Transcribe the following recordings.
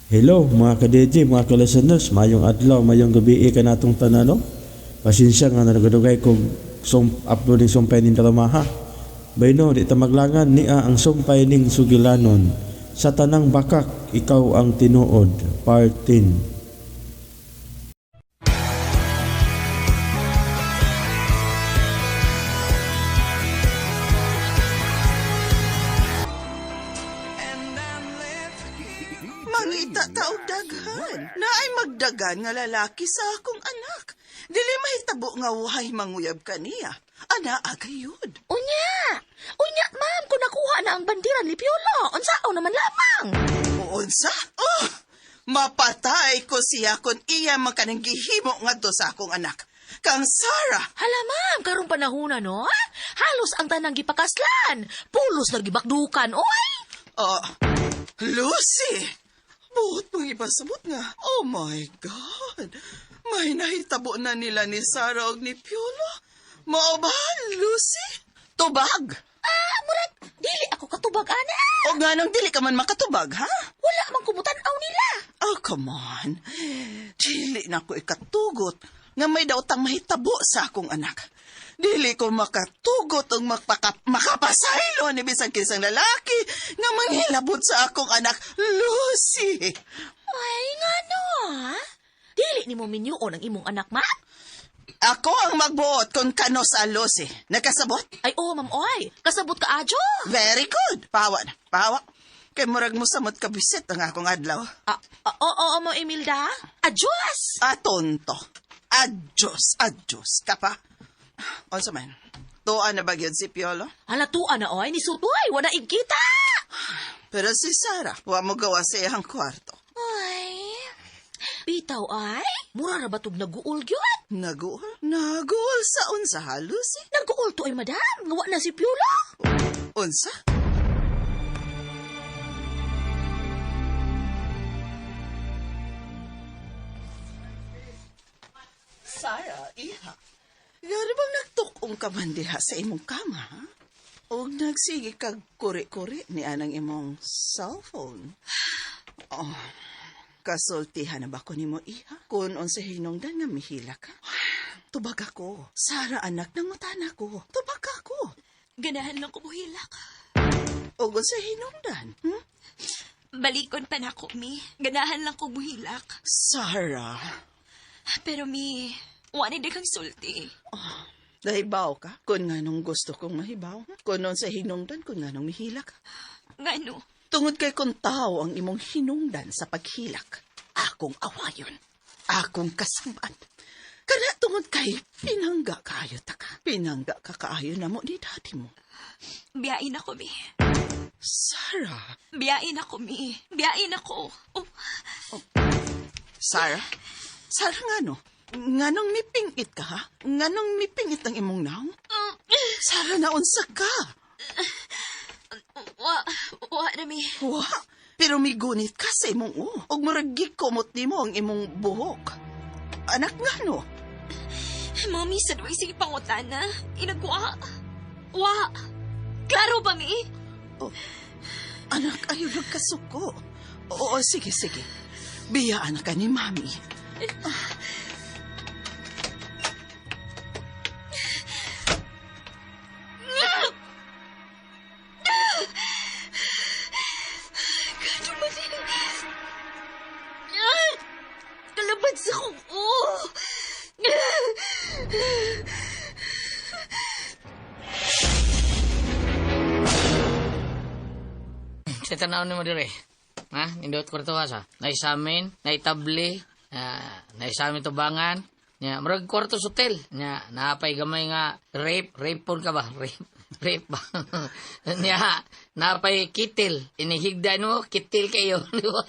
Hello mga ka-DJ, mga ka-listeners, mayong adlaw, mayong gabi kanatong tanan, no? Pasensya nga nagadugay kog song uploading sumpay ning drama ha. Bayno, di ta maglangan niya ang sumpay ning sugilanon. Sa tanang bakak, ikaw ang tinuod. Part 10. Mangita ta og daghan. Naay magdagan nga lalaki sa akong anak. Dili mahitabo nga wahay manguyab kaniya. Ana agayud. Unya! Unya, ma'am, kung nakuha na ang bandira ni Piolo, unsaon naman lamang? Unsa? Oh! Mapatay ko siya kung iya man kanang gihimo ngadto sa akong anak. Kang Sarah. Hala, ma'am, karong panahon na, no? Halos ang tanang gipakaslan. Pulos na gibakdukan, oy! Oh, Lucy! Buot mong ipasabot nga. Oh my God! May nahitabo na nila ni Sarah og ni Piolo. Mao ba, Lucy? Tubag! Ah, murag, dili ako katubag, ana. O nganong dili ka man makatubag, ha? Wala man kumutan-aw nila. Oh, come on. Dili na ko ikatugot nga may daotang mahitabo sa akong anak. Dili ko makatugot ang makapasaylo ni bisan kinsang lalaki nga manghilabot sa akong anak, Lucy. Ay, nga no, ha? Dili ni mo minyuon ang imong anak, ma'am? Ako ang magbuot kung kano sa Lucy. Nakasabot? Ay, oh, ma'am, oy. Kasabot ka, adyo. Very good. Pawa na, pawa. Kay murag mo samot kabisit ang akong adlaw. Ah, ah, oo, oo, mo, Emilda. Adios! Ah, tonto. Adios, adios. Kapa. Unsa man? Tuan na ba gyud si Piolo? Hala, tuwa na, oy. Ni Sutoy, wala igkita. Pero si Sarah, wa mo gawa sa iyang kwarto. Ay, bitaw ay, mura ra ba tug naguol gyud? Naguol? Naguol sa unsa ha, Lucy? Naguol to ay madam, nga wa na si Piolo. Unsa? Sarah, iha. Gari bang nagtukong ka man diha sa imong kama, ha? Og nagsige kag kuri-kuri ni anang imong cellphone. Oh, kasultihan na ba ko nimo iha? Kung unsa hinungdan nga mihila ka? Tubag ako. Sara, anak, nangutana ko. Tubag ako. Ganahan lang ko muhilak. Og unsa hinungdan? Hmm? Balikon pa na ako, Mi. Ganahan lang ko muhilak. Sarah, Pero, Mi, wala na kang sulti. nahibaw ka? Kung nganong gusto kong mahibaw. Kung unsa hinungdan, kung nganong mihila ka. Ngano? Tungod kay kung tao ang imong hinungdan sa paghilak, akong awayon, akong kasaban. Kana tungod kay pinangga kaayo ta ka. Pinangga ka kaayo na mo ni daddy mo. Biyain ako, Mi. Sarah. Biyain ako, Mi. Biyain ako. Oh, Sarah? Sarah ngano? Nganong mipingit ka ha? Nganong mipingit ang imong naong? Sarah, naunsa ka? wa, wa na, Mi. Wa? Pero migunit ka sa imong u. Og murag gikumot nimo ang imong buhok. Anak ngano? Mami, sa duway sige pangutana. Inagwa. Wa. Klaro ba, Mi? Oh, anak, ayaw nagkasuko. Oo, sige, sige. Biyaan ka ni Mami. Gano ba din? Ah! Kalabad sa kuko. Sa tanaw ni mo dire. Ha? Nindot kwarto ka sa. Naisamin, naitabli, naisamin tubangan. Nya, murag kwarto sa hotel. Nya, naapay gamay nga rape, rape pon ka ba? Rape, rape ba? Nya, naapay kitil. Inihigda no, kitil kayo, di ba?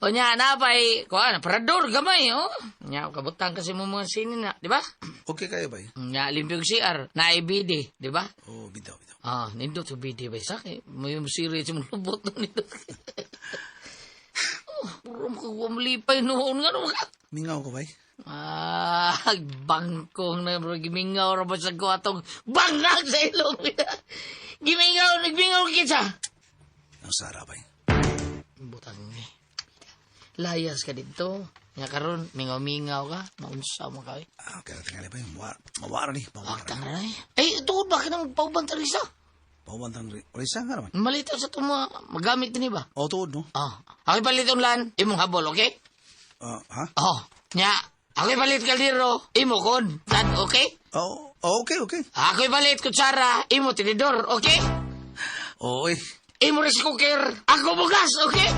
O nya, naapay, kuan, parador gamay, oh. Nya, kabutang kasi mo mga sinin na, di ba? Okay kayo ba? Nya, limpyong CR, na IBD, di ba? Oh, bitaw, bitaw. Ah, nindot sa BD ba sa akin? May series mo lubot na nindot. Oh, puro makakumlipay noon nga naman ka. Mingaw ko ba? Ah, bangkong na bro, gimingaw ra ba sa ko atong bangag sa ilong. Gimingaw, nagmingaw kita. Ang Sara ba? Butang ni. Layas ka dito. Nya karon mingaw-mingaw ka, maunsa mo ka. Eh. Ah, okay, tingali bay. Mawara ni, mawara. Wag na eh. Eh, tuod ba ka nang pauban ta Risa? Pauban tang Risa nga naman. Malito sa itong mga magamit ni ba? O, tuod, no? Ah, ako ipalit lan, imong habol, okay? Ah, ha? Oh, nya, ako ipalit kaldero, imo kon. Tan, okay? Oh, okay, okay. Ako ipalit kutsara, imo tinidor, okay? Oo, eh. Imo rice cooker, ako bugas, okay?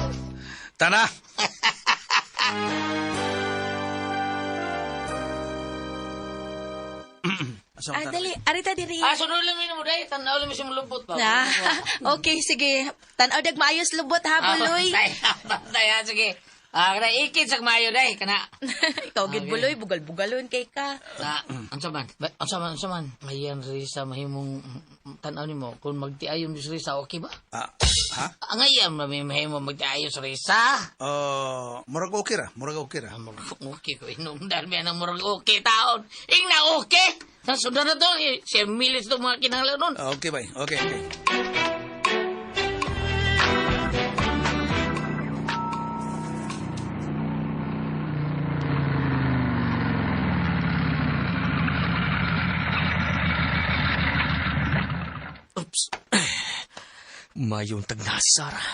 Tana! Ah, dali. Arita diri. Ah, sunod lang mo dahil, tanaw lang mo siya malupot ba? Na. Okay, sige. Tanaw dag maayos lubot ha, buloy. Ah, bantay, ah, sige. Ah, kana ikit sa mayo day, kana. Ikaw gid buloy, bugal-bugalon kay ka. Na, unsa man? Unsa man, unsa man? Ngayon Risa mahimong tan-aw nimo kung magtiayon si Risa, okay ba? Ah, ha? Ah, ngayon mami mahimo magtiayon si Risa. Uh, murag okay ra, murag okay ra. Ah, murag okay ko inom dahil may nang murag okay taon. Ing na okay. Sa sundan na to, eh, siya milis to mga kinahanglan nun. Ah, okay, bay. Okay, okay. Oops. Mayong tagna si Sarah.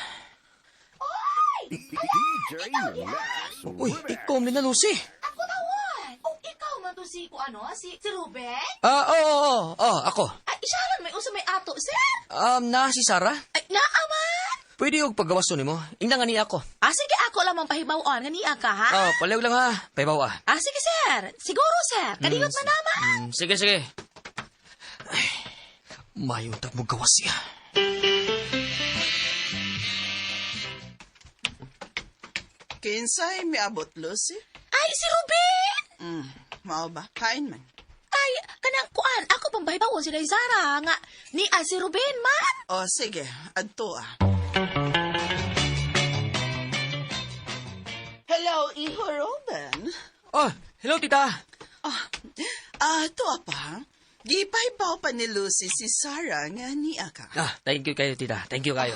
Uy, ikaw ni na Lucy. Ako tawon. O ikaw man to si ano, si Ruben? Ah, oo, oo, oo, ako. Ay, isyaran may usa may ato, sir. Na si Sarah? Ay, naaman. Pwede og paggawas nimo. Ingna nga niya ako. Ah, sige, ako lamang pahibaw-on nga niya ka, ha? Ah, palayo lang ha. Pahibaw ah. Ah, sige, sir. Siguro, sir. Kadiyot man naman. Sige, sige. Ay, mayong tag mo gawas siya. Kinsay miabot, Lucy? Ay, si Ruben! Mao ba? Kain man. Ay, kanang kuan, ako pang pahibaw-on si Zara nga ni si Ruben man. O, sige. Adto ah. Hello, Iho Ruben. Oh, hello tita. Ah, tuwa pa. Gipahibaw pa ni Lucy si Sarah nga niya ka. Ah, thank you kayo tita. Thank you kayo.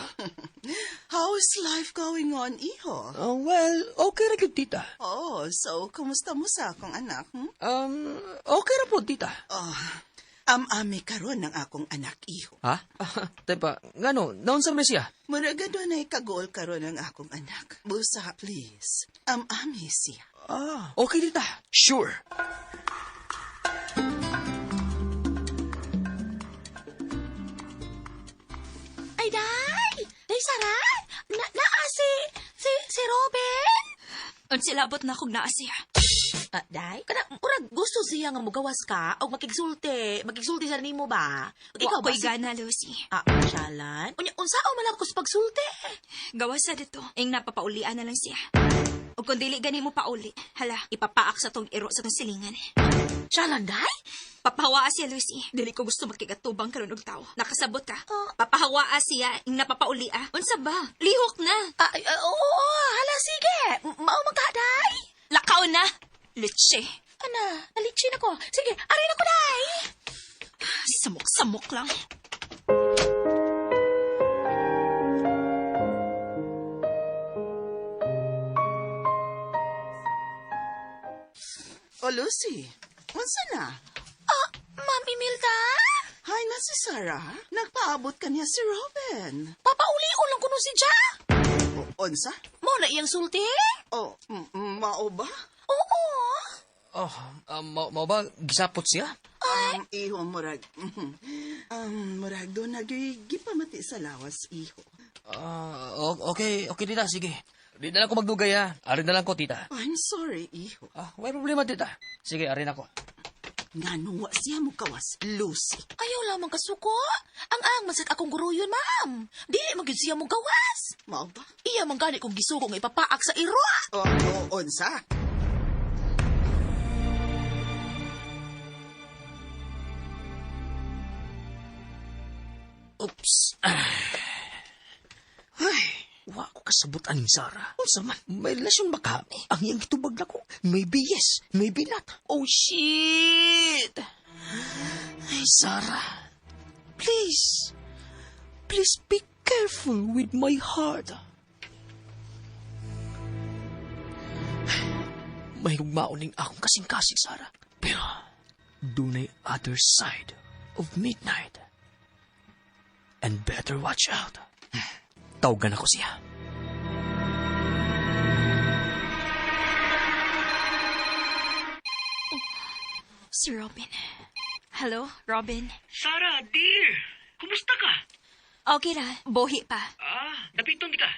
How is life going on, Iho? Oh, well, okay ra gyud tita. Oh, so, kumusta mo sa akong anak? Hmm? Okay ra po tita. Oh, am-ami karon ng akong anak, Iho. Ha? Tepa, ngano, naunsa man siya? Muraga doon ay kagool karon ng akong anak. Busa, please. Am-ami siya. Ah, okay tita. Sure. Ay, day! Day, Sarah! Na, naa si Ruben! Unsa labot na akong naa siya. Ah, day? Kana, murag gusto siya nga mugawas ka o makigsulti. Makigsulti sa nimo ba? Ug Wa ikaw ba ko'y si... gana, Lucy. Ah, syalan? Unya, unsa man ako sa pagsulti? Gawas sa dito. Ing napapaulian na lang siya. O kung dili gani mo pauli, hala, ipapaak sa tong iro sa tong silingan. Syalan, day? Papahawaa siya, Lucy. Dili ko gusto makigatubang karon og tao. Nakasabot ka. Papahawaa siya, ing napapauli ah. Unsa ba? Lihok na. Ah, ay, ah, oo, oo, hala, sige. Mao man ka, day. Lakaw na. Litse. Ana, alichin ako. Sige, arin ako, day. Samok-samok lang. O, Lucy, unsa na? Ah, Ma'am Imelda? Hi na si Sarah. Nagpaabot ka niya si Robin. Papauli-ul lang kuno si Ja. O, unsa? Mo na iyang sulti? O, mao ba? Oo. Oh, mao ba gisapot siya? Iho, murag. Murag doon nagigipamati sa lawas, iho. Ah, okay, okay tita, sige. Di na lang ko magdugay ha. Arin na lang ko tita. I'm sorry, iho. Ah, may problema tita. Sige, arin ako. Ngano wa siya mo kawas, Lucy. Ayaw lamang kasuko. Ang ang masat akong guruyon, ma'am. Dili man gyud siya mo gawas. Mao ba? Iya man gani kong gisuko nga ipapaak sa iro. O, o, unsa? Oops. Ay, wa ko kasabot aning Sarah. Unsa man, may relasyon ba kami? Ang iyang gitubag nako. Maybe yes, maybe not. Oh shit! Ay, Sarah. Please. Please be careful with my heart. May hugmaon ning akong kasing-kasing, Sarah. Pero, dunay other side of midnight. And better watch out. Tawagan ako siya. Si Robin. Hello, Robin. Sarah, dear! Kumusta ka? Okay ra, bohi pa. Ah, napiton di ka.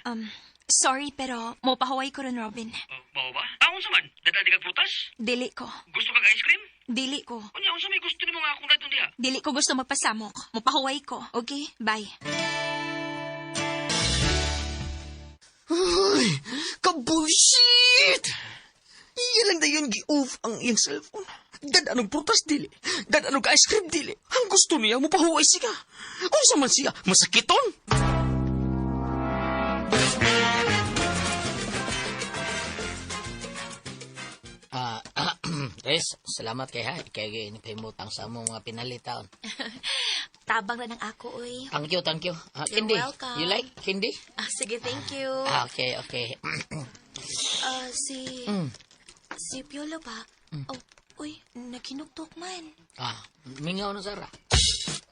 Sorry pero mopahuway ko ron, Robin. Oh, mao ba? Ah, unsa man? Dadal di kag prutas? Dili ko. Gusto kag ice cream? Dili ko. Unya, unsa may gusto nimo nga akong dadon diha? Dili ko gusto magpasamok. Mopahuway ko. Okay? Bye. Ay, kabullshit! Iya lang dayon gi-off ang iyang cellphone. Dad anong prutas dili. Dad anong ice cream dili. Ang gusto niya, mupahuway siya. Unsa man siya, masakiton. Ah, Riz, salamat kay ha. Kay nagpahimutang sa among mga pinalitaon. Tabang na ng ako, oy. Thank you, thank you. Ah, You're candy. welcome. You like candy? Ah, sige, thank you. Ah, okay, okay. Ah, si... Si Piolo ba? Oh, uy, nakinuktok man. Ah, mingaw na Sarah.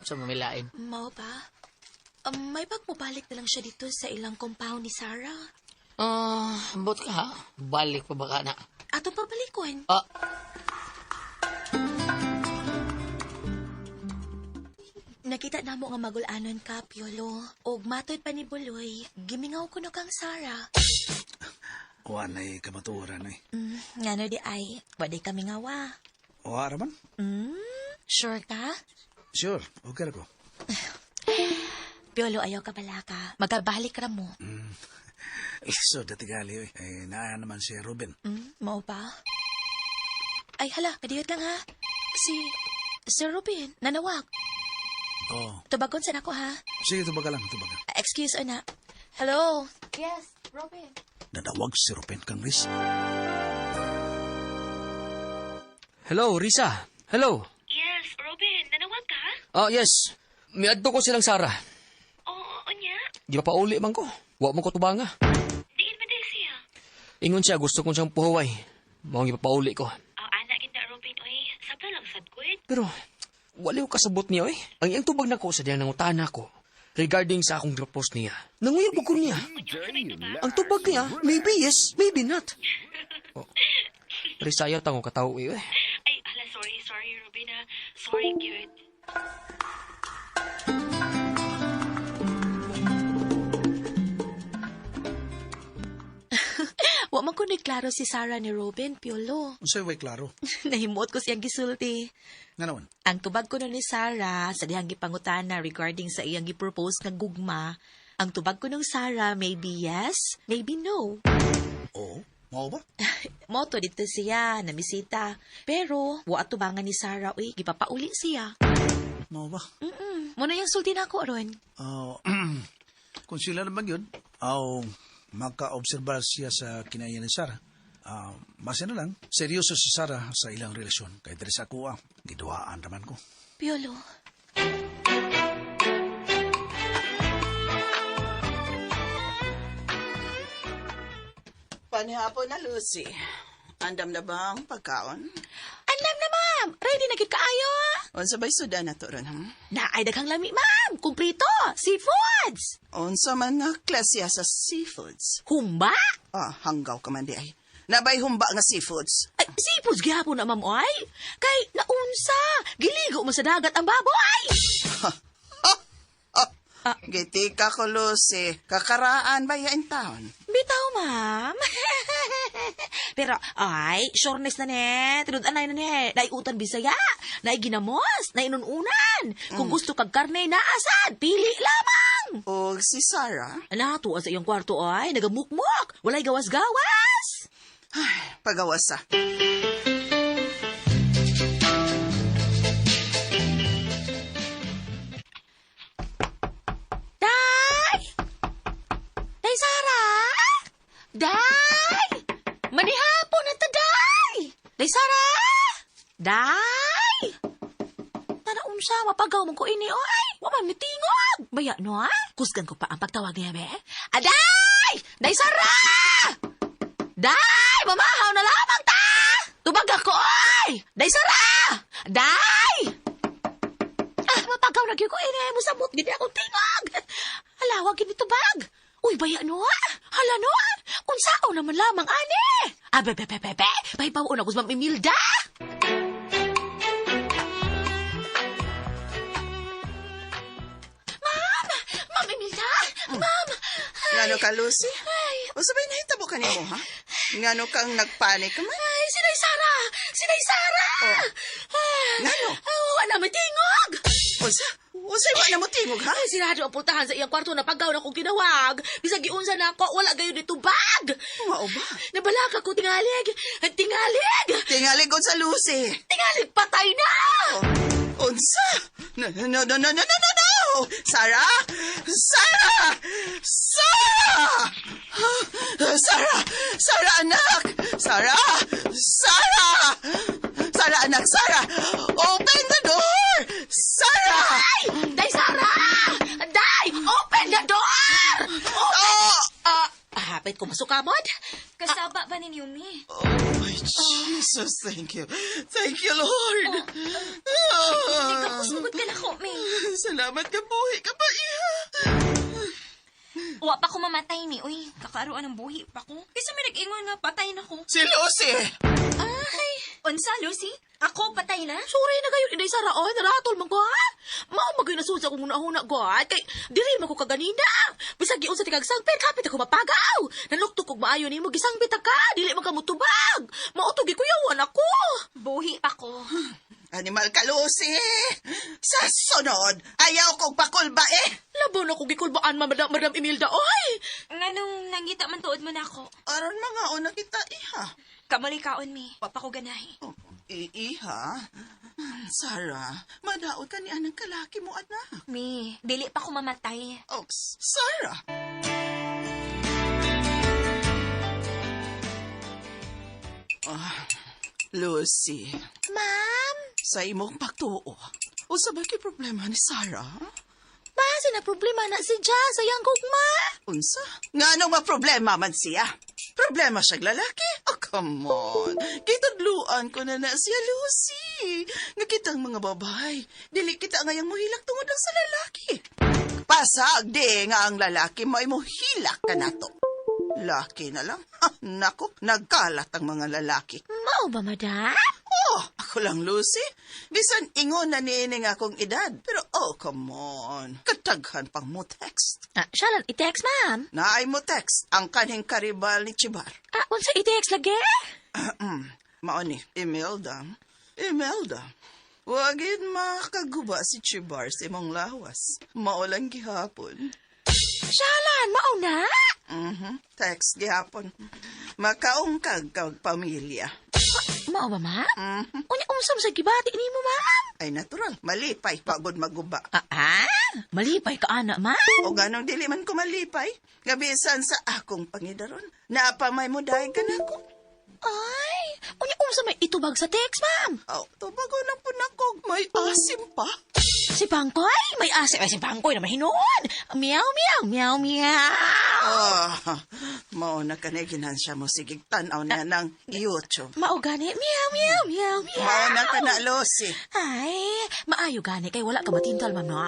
Sa mamilain. Mao ba? May pagpabalik na lang siya dito sa ilang compound ni Sarah. Ah, ambot ka ha? Balik pa ba ka na? Atong pabalikon. Ah, Nakita namo nga magulanon ka, Piolo. Og matod pa ni Buloy, gimingaw ko no kang Sarah. Wa na'y kamatuoran eh. Ngano di ay, wadi kami nga wa. Wa ra man? Sure ka? Sure, okay ra ko. Piolo, ayaw ka bala ka. Magabalik ra mo. So, datigali eh. Eh, naa naman si Ruben. Mao ba? Ay, hala, kadiyot lang ha. Si... Sir Ruben, nanawag. Oh. Tubagon sa nako ha. Sige, tubaga lang, tubaga. Excuse ana. Hello? Yes, Robin. Nanawag si Ruben kang Riz. Hello, Risa. Hello. Yes, Robin, nanawag ka? Ah, yes. Miadto ko silang Sarah. Oo, unya. Di pa pauli man ko. Wa man ko tubanga. Diin ba dahil siya? Ingon siya, gusto kong siyang puhuway. Maong ipapauli ko. Oh, ana gid na Robin, oy. Sabta lang sad ko. Pero, wala ko kasabot niya eh. Ang iyang tubag nako sa diyang nangutana ko regarding sa akong propose niya. Nanguyab ko niya. Ang tubag niya, maybe yes, maybe not. Oh. Risa, ayaw tango katao eh. Ay, hala, sorry, sorry, Robin, ah. Sorry, cute. Wa man ko klaro si Sarah ni Robin, Piolo. Unsay way klaro? Nahimuot ko siyang gisulti. Nga naman. Ang tubag ko nun ni Sarah sa dihang gipangutana regarding sa iyang gipropose nga gugma, ang tubag ko nung Sarah, maybe yes, maybe no. Oo, mao ba? Moto dito siya, namisita. Pero, wa atubangan ni Sarah, uy, gipapauli siya. Mao ba? Muna yung sulti na ako ron. Oh, kung sila naman yun, aw maka-obserba siya sa kinaya ni Sarah. Ah, basta na lang, seryoso si Sarah sa ilang relasyon. Kay diri sa ako, giduhaan naman ko. Piolo. Panihapon na, Lucy. Andam na ba ang pagkaon? Andam na, ma'am! Ready na gid kaayo, ah! Unsa ba'y suda na to ron, hmm? Naay daghang lami, ma'am! Kumplito! Seafoods! Unsa man nga klase sa seafoods? Humba! Ah, hanggaw ka man di ay. Nabay humba nga seafoods. Ay, seafoods gihapon na, ma'am, oy! Kay naunsa! Giligo mo sa dagat ang baboy! Ah, gitika ko, Lucy. Kakaraan ba yan taon? Bitaw, ma'am. Pero, ay, sureness na ne. Tinud-anay na ne. Naiutan Bisaya. Naiginamos. Nainununan. Kung gusto kag karne, naasad. Pili lamang. O si Sarah? Natuwa sa iyong kwarto, ay. Nagamukmok. Walay gawas-gawas. Ay, pagawasa. Day! Day, Sarah! Day! Manihapon na ta, Day! Day, Sarah! Day! Tana unsa, mapagaw man ko ini, oy! Wa man mitingog! Baya, no, ha? Kusgan ko pa ang pagtawag niya, be. Aday! Day, Sarah! Day! Mamahaw Day Sara! Day! Ah, mapagaw na gyud ko ini mo samot gid akong tingog. Hala, wag gid bag. Uy, baya no. Hala no. Unsaon naman lamang ani? Ah, be be be be. Be. Bay bawo na ko sa Ma'am Imelda. Ma'am! Ma'am Imelda! Ma'am! Ngano ka, Lucy? Unsa ba'y nahitabo kanimo, ha? Ngano kang nagpanik ka man? Ay, sinay Sara! Sinay Sara! Oh. Ay, Ngano? Ay, wala may tingog! Unsa? Unsa wa na mo tingog, ha? Ay, sirado ang pultahan sa iyang kwarto na paggaw na kong ginawag. Bisag giunsa na ako, wala gayon dito bag. Mao ba? Nabalaka ko tingalig. Tingalig! Tingalig unsa, Lucy? Tingalig patay na! Oh, unsa? No, no, no, no, no, no, no, no! Sarah! Sarah! Sarah! Sarah! Sarah, anak! Sarah! Sarah! Sarah, anak! Sarah! Open the door! Sarah! Ay! Day, Sarah! Day! Open the door! Oh! Ah, hapit ko masukamot. Kasaba ba ninyo, Mi? Oh, my Jesus, thank you. Thank you, Lord. Ikaw, sugod ka na ko, Mi. Salamat ka, buhi ka pa, iha. Wa pa ko mamatay, Mi. Uy, kakaroon ng buhi pa ko. Kasi may nag-ingon nga, patay na ko. Si Lucy! Ay! Unsa, Lucy? Ako, patay na? Sorry na kayo, Inday Sara. Oy, naratol man ko, ha? Mao magay nasunod sa akong huna-huna ko, ha? Kay, diri man ko kaganina. Bisag giun sa tikag sangpit, kapit ako mapagaw. Nanuktok kog maayo nimo gisangpit ka. Dili man ka mutubag. Mao to gikuyawan ako. Buhi pa ko. Animal ka, Lucy! Sa sunod, ayaw kong pakulba eh! Labaw na ko gikulbaan, ma, Madam, Madam Imelda. Oy! Nganong nangita man tuod mo na ako. Aron mga una kita, iha. Kamali kaon, Mi. Wa pa ko ganahi. Oh, iha? Sarah, madaot ka ni anang kalaki mo, anak. Mi, dili pa ko mamatay. Oh, Sarah! Ah, Lucy, Ma'am, sa imong pagtuo, unsa ba kay problema ni Sarah? base na problema na si Ja sa iyang gugma. Unsa? Nga nung problema man siya? Problema siya lalaki? Oh, come on. Kitadluan ko na na siya, Lucy. Nga kitang mga babae. Dili kita ngayang muhilak tungod lang sa lalaki. Pasag di nga ang lalaki mo ay muhilak ka na to. Laki na lang. Ha, nako, nagkalat ang mga lalaki. Mao ba, Madam? Oh, ako lang, Lucy. Bisan ingon na niining akong edad. Pero oh, come on. Kataghan pang mo text. Ah, siya lang i-text, ma'am. Naay mo text ang kanhing karibal ni Chibar. Ah, unsa i-text lagi? Mao ni, Imelda. Imelda. Wagin makaguba si Chibar sa imong lawas. Mao lang gihapon. Siya lang, mao na. Mhm. Text gihapon. Makaungkag kag pamilya. Mao ba, ma'am? Unya, unsa man sa gibati nimo, ma'am? Ay natural, malipay pagod maguba. Ah, ah? Malipay ka, ana, ma'am. O ganong dili man ko malipay, gabisan sa akong pangidaron. Naapamay mo dahil ka nako. Ay, unya, unsa may itubag sa text, ma'am? Oh, tubago na po nako, may asim pa. Si Pangkoy, may asim. Ay, si Pangkoy naman hinuon. Meow, meow, meow, meow. Ah, mao na kanay ginansya mo sige tan-aw na ng YouTube. Mao gani, meow, meow, meow, meow. Mao na ka na, Lucy. Ay, maayo gani kay wala ka matintal, ma'am, no?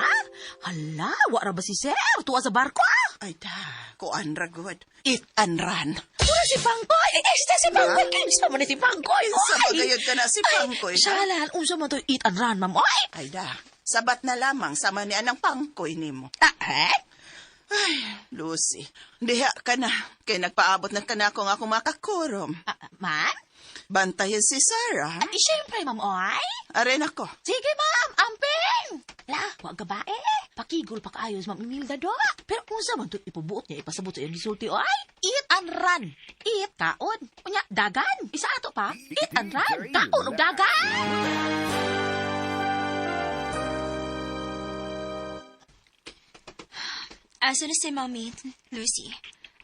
Hala, wala ba si sir? Tuwa sa barko, ah. Ay da, kuan ra good. Eat and run. Pura si Pangkoy! Ay, eh, si Pangkoy! Kinsa man ni si Pangkoy! Sa oy! pagayod ka na si Pangkoy, Ay, ha? siya unsa man to eat and run, ma'am, oy! Ay da, sabat na lamang sama ni anang pangkoy nimo. Ah, eh? Ay, Lucy, diha ka na. Kay nagpaabot na ka na ako nga akong makakurom. Ah, ma'am? Bantayan si Sarah. Ay, siyempre, ma'am, oy! Arin ako. Sige, ma'am! Amping! La, wag ka ba eh? Pakigol pa kaayos, ma'am Imelda do. Pero kung sa man to ipabuot niya, ipasabot sa iyang gisulti, oy! Eat and run! Eat, kaon. Unya, dagan. Isa ato pa. Eat and run. Kaon og dagan! Asa na si Mommy, Lucy?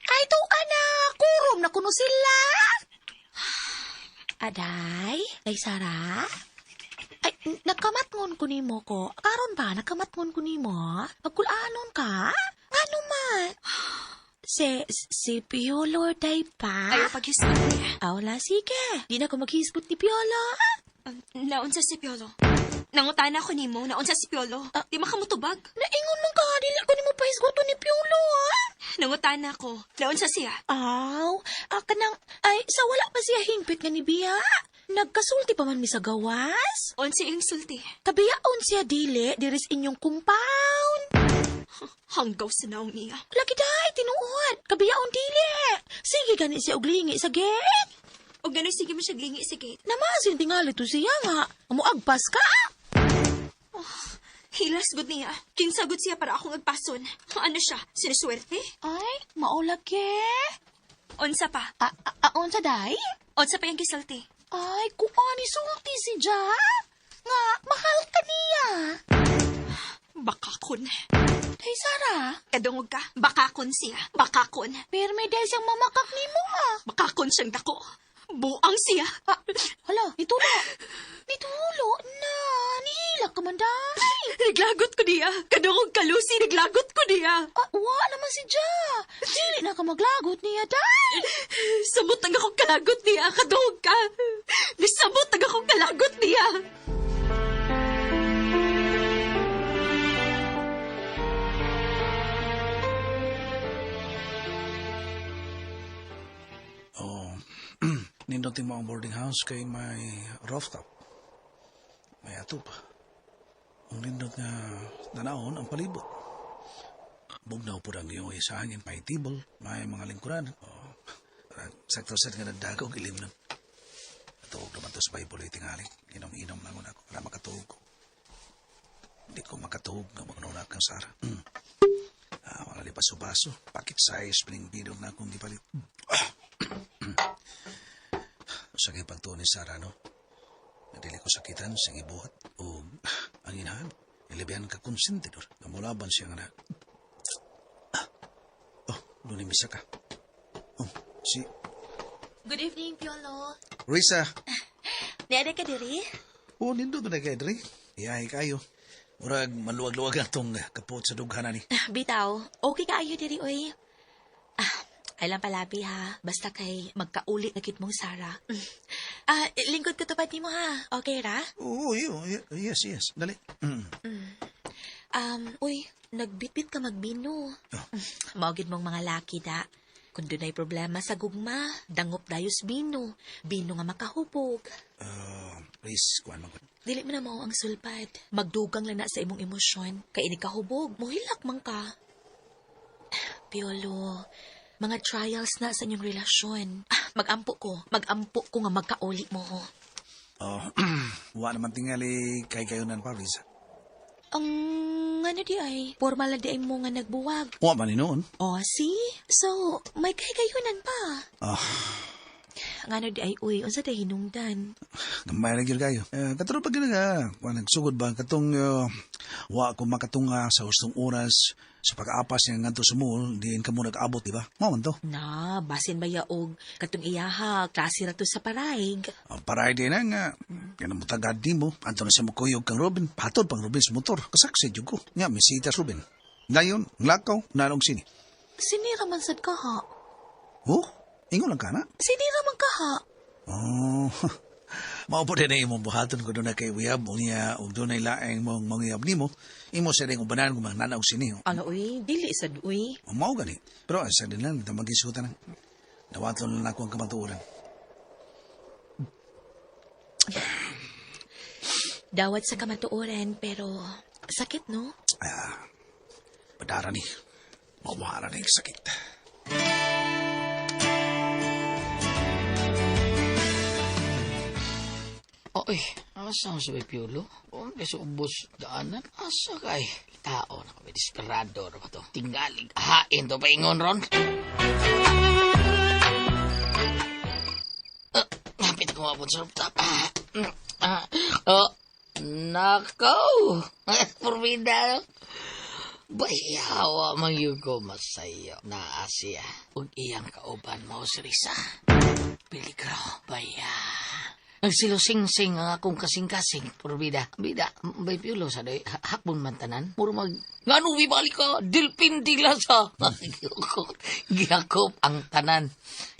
Ay, to ana! Kurom na kuno sila! Aday, Day Sara? Ay, nakamatngon ko nimo ko. Karon ba, nakamatngon ko nimo? Pagkulanon ka? Ano man? Si Piolo, day pa? Ayaw paghisgot niya. Awla, sige. Di na ko maghisgot ni Piolo. Naunsa si Piolo. Nangutana ko nimo, naunsa si Piolo. Di makamutubag. Naingon man ka, dili ko nimo pahisgoto ni Piolo, ha? Nangutana ko, naunsa siya. Aw, kanang, ay, sa wala pa siya hingpit nga ni Bia. Nagkasulti pa man mi sa gawas. Unsa iyang sulti. Kabiyaon siya dili, diris inyong compound. Hanggaw sa naong niya. Lagi day, tinuod. Kabiyaon dili. Sige gani siya og lingi sa gate. O gano'y sige mo siya glingi sa gate. Namasin tingali to siya nga. Muagpas ka. Hilas gud niya. Kinsa gud siya para akong agpason. Ano siya? Sinuswerte? Ay, maulagi. Unsa pa? Unsa day? Unsa pa yung gisulti? Ay, kuani sulti si Ja. Nga, mahal ka niya. Bakakon. Day, Sarah. Kadungog ka. Bakakon siya. Bakakon. Pero may day siyang mamakak ni mo, ah. Bakakon siyang dako. Buang siya. Ah, hala, nitulo. Nitulo na. Nihilak ka man, day. Naglagot ko niya. Kadungog ka, Lucy. Naglagot ko niya. Ah, wa naman si Ja. Dili na ka maglagot niya, day. Samot ang akong kalagot niya. Kadungog ka. Nisamot ang akong kalagot niya. Oh, nindutin mo ang boarding house kay may rooftop. May atop. Ang nindot nga tanawon ang palibot. Bugnaw po ang iyong sa hangin, may table, may mga lingkuran. Oh, sakto sad nga nagdagaw, ilim nun. Natuog naman to sa Bible, tingali. Inom-inom lang ako para makatuog ko. Hindi ko makatuog nga magnuna kang Sara. Wala di baso-baso. Packet size, pining bidog na akong gipalit. Sa kay pagtuon ni Sara, no? Nadili ko sakitan sa gibuhat o ang inahan. Ilibihan ka konsentidor. Namulaban siya nga na. Oh, doon misa ka. Oh, si Good evening, Piolo. Risa. Niada ka diri? Oh, nindo na kay diri. Iyahe kayo. Murag maluwag-luwag na tong kapot sa dughanan ni. Bitaw, okay kaayo diri oy. Ay lang palabi ha. Basta kay magkauli na kit mong Sara. Lingkod ko tupad nimo ha. Okay ra? Oo, yes, yes. Dali. Uy, nagbitbit ka magbino. Oh. Mao gid mong mga laki da. Kung dunay problema sa gugma, dangop dayos bino. Bino nga makahubog. Please, kuan man ko. Dili man na mao ang sulpad. Magdugang lang na sa imong emosyon. Kay ini kahubog, mohilak man ka. Piolo, mga trials na sa inyong relasyon. Magampo ko. Magampo ko nga magkauli mo. Oh, wa naman tingali kay kayo nan pa, Risa. Ang ano di ay, formal na di ay mo nga nagbuwag. Wa man ni noon. Oh, see? So, may kay-kayunan pa. Ah. Ang ano di ay, uy, unsa day hinungdan? Gamay ra gyud kayo. Katulad pa gyud nga, wa nagsugod ba katong wa ko makatunga sa hustong oras sa pag-apas nga ngadto sa mall, diin ka mo nag-abot, di ba? Mao man to. Na, basin ba yaog katong iyaha, klase ra to sa paraig. Paray din na nga, yan ang mutagad ni mo. Anto na siya mukuyog kang Robin, patod pang Robin sa motor. Kasaksi jud ko. Nga, may sita Robin. Dayon, lakaw, nanog sini. Sinira man sad ka ha? Oh, ingon lang ka na. Sinira man ka ha? Oh, mao po din na imong buhaton ko doon na kay uyab o niya o doon ay laeng mong manguyab nimo. Imo sa rin ubanan kung mananaog sini. Ano uy, dili sad uy. O mao gani. Pero sa din lang, magisutan lang. Dawaton lang ako ang kamatuoran. Dawat sa kamatuoran, pero sakit no? Padara ni. Mawara ni sakit. Oy, asa mo sa Piolo? O, sa ubos daanan, asa kay? Tao na kami, desperado na ba to? Tingalig, hain to, paingon ron. Napit ako mabot sa rooftop. Oh, nakaw! Purmida, no? Bayawa, mangyugo masayo na Asia. Ug iyang kauban mo si Risa. Peligro, baya. Nagsilosing-sing ang akong kasing-kasing. Pero bida, bida, bay piulo sa day, hakbon man tanan. Muro mag, ngano bibalik ka, dilpin dila sa. Gihakop ang tanan.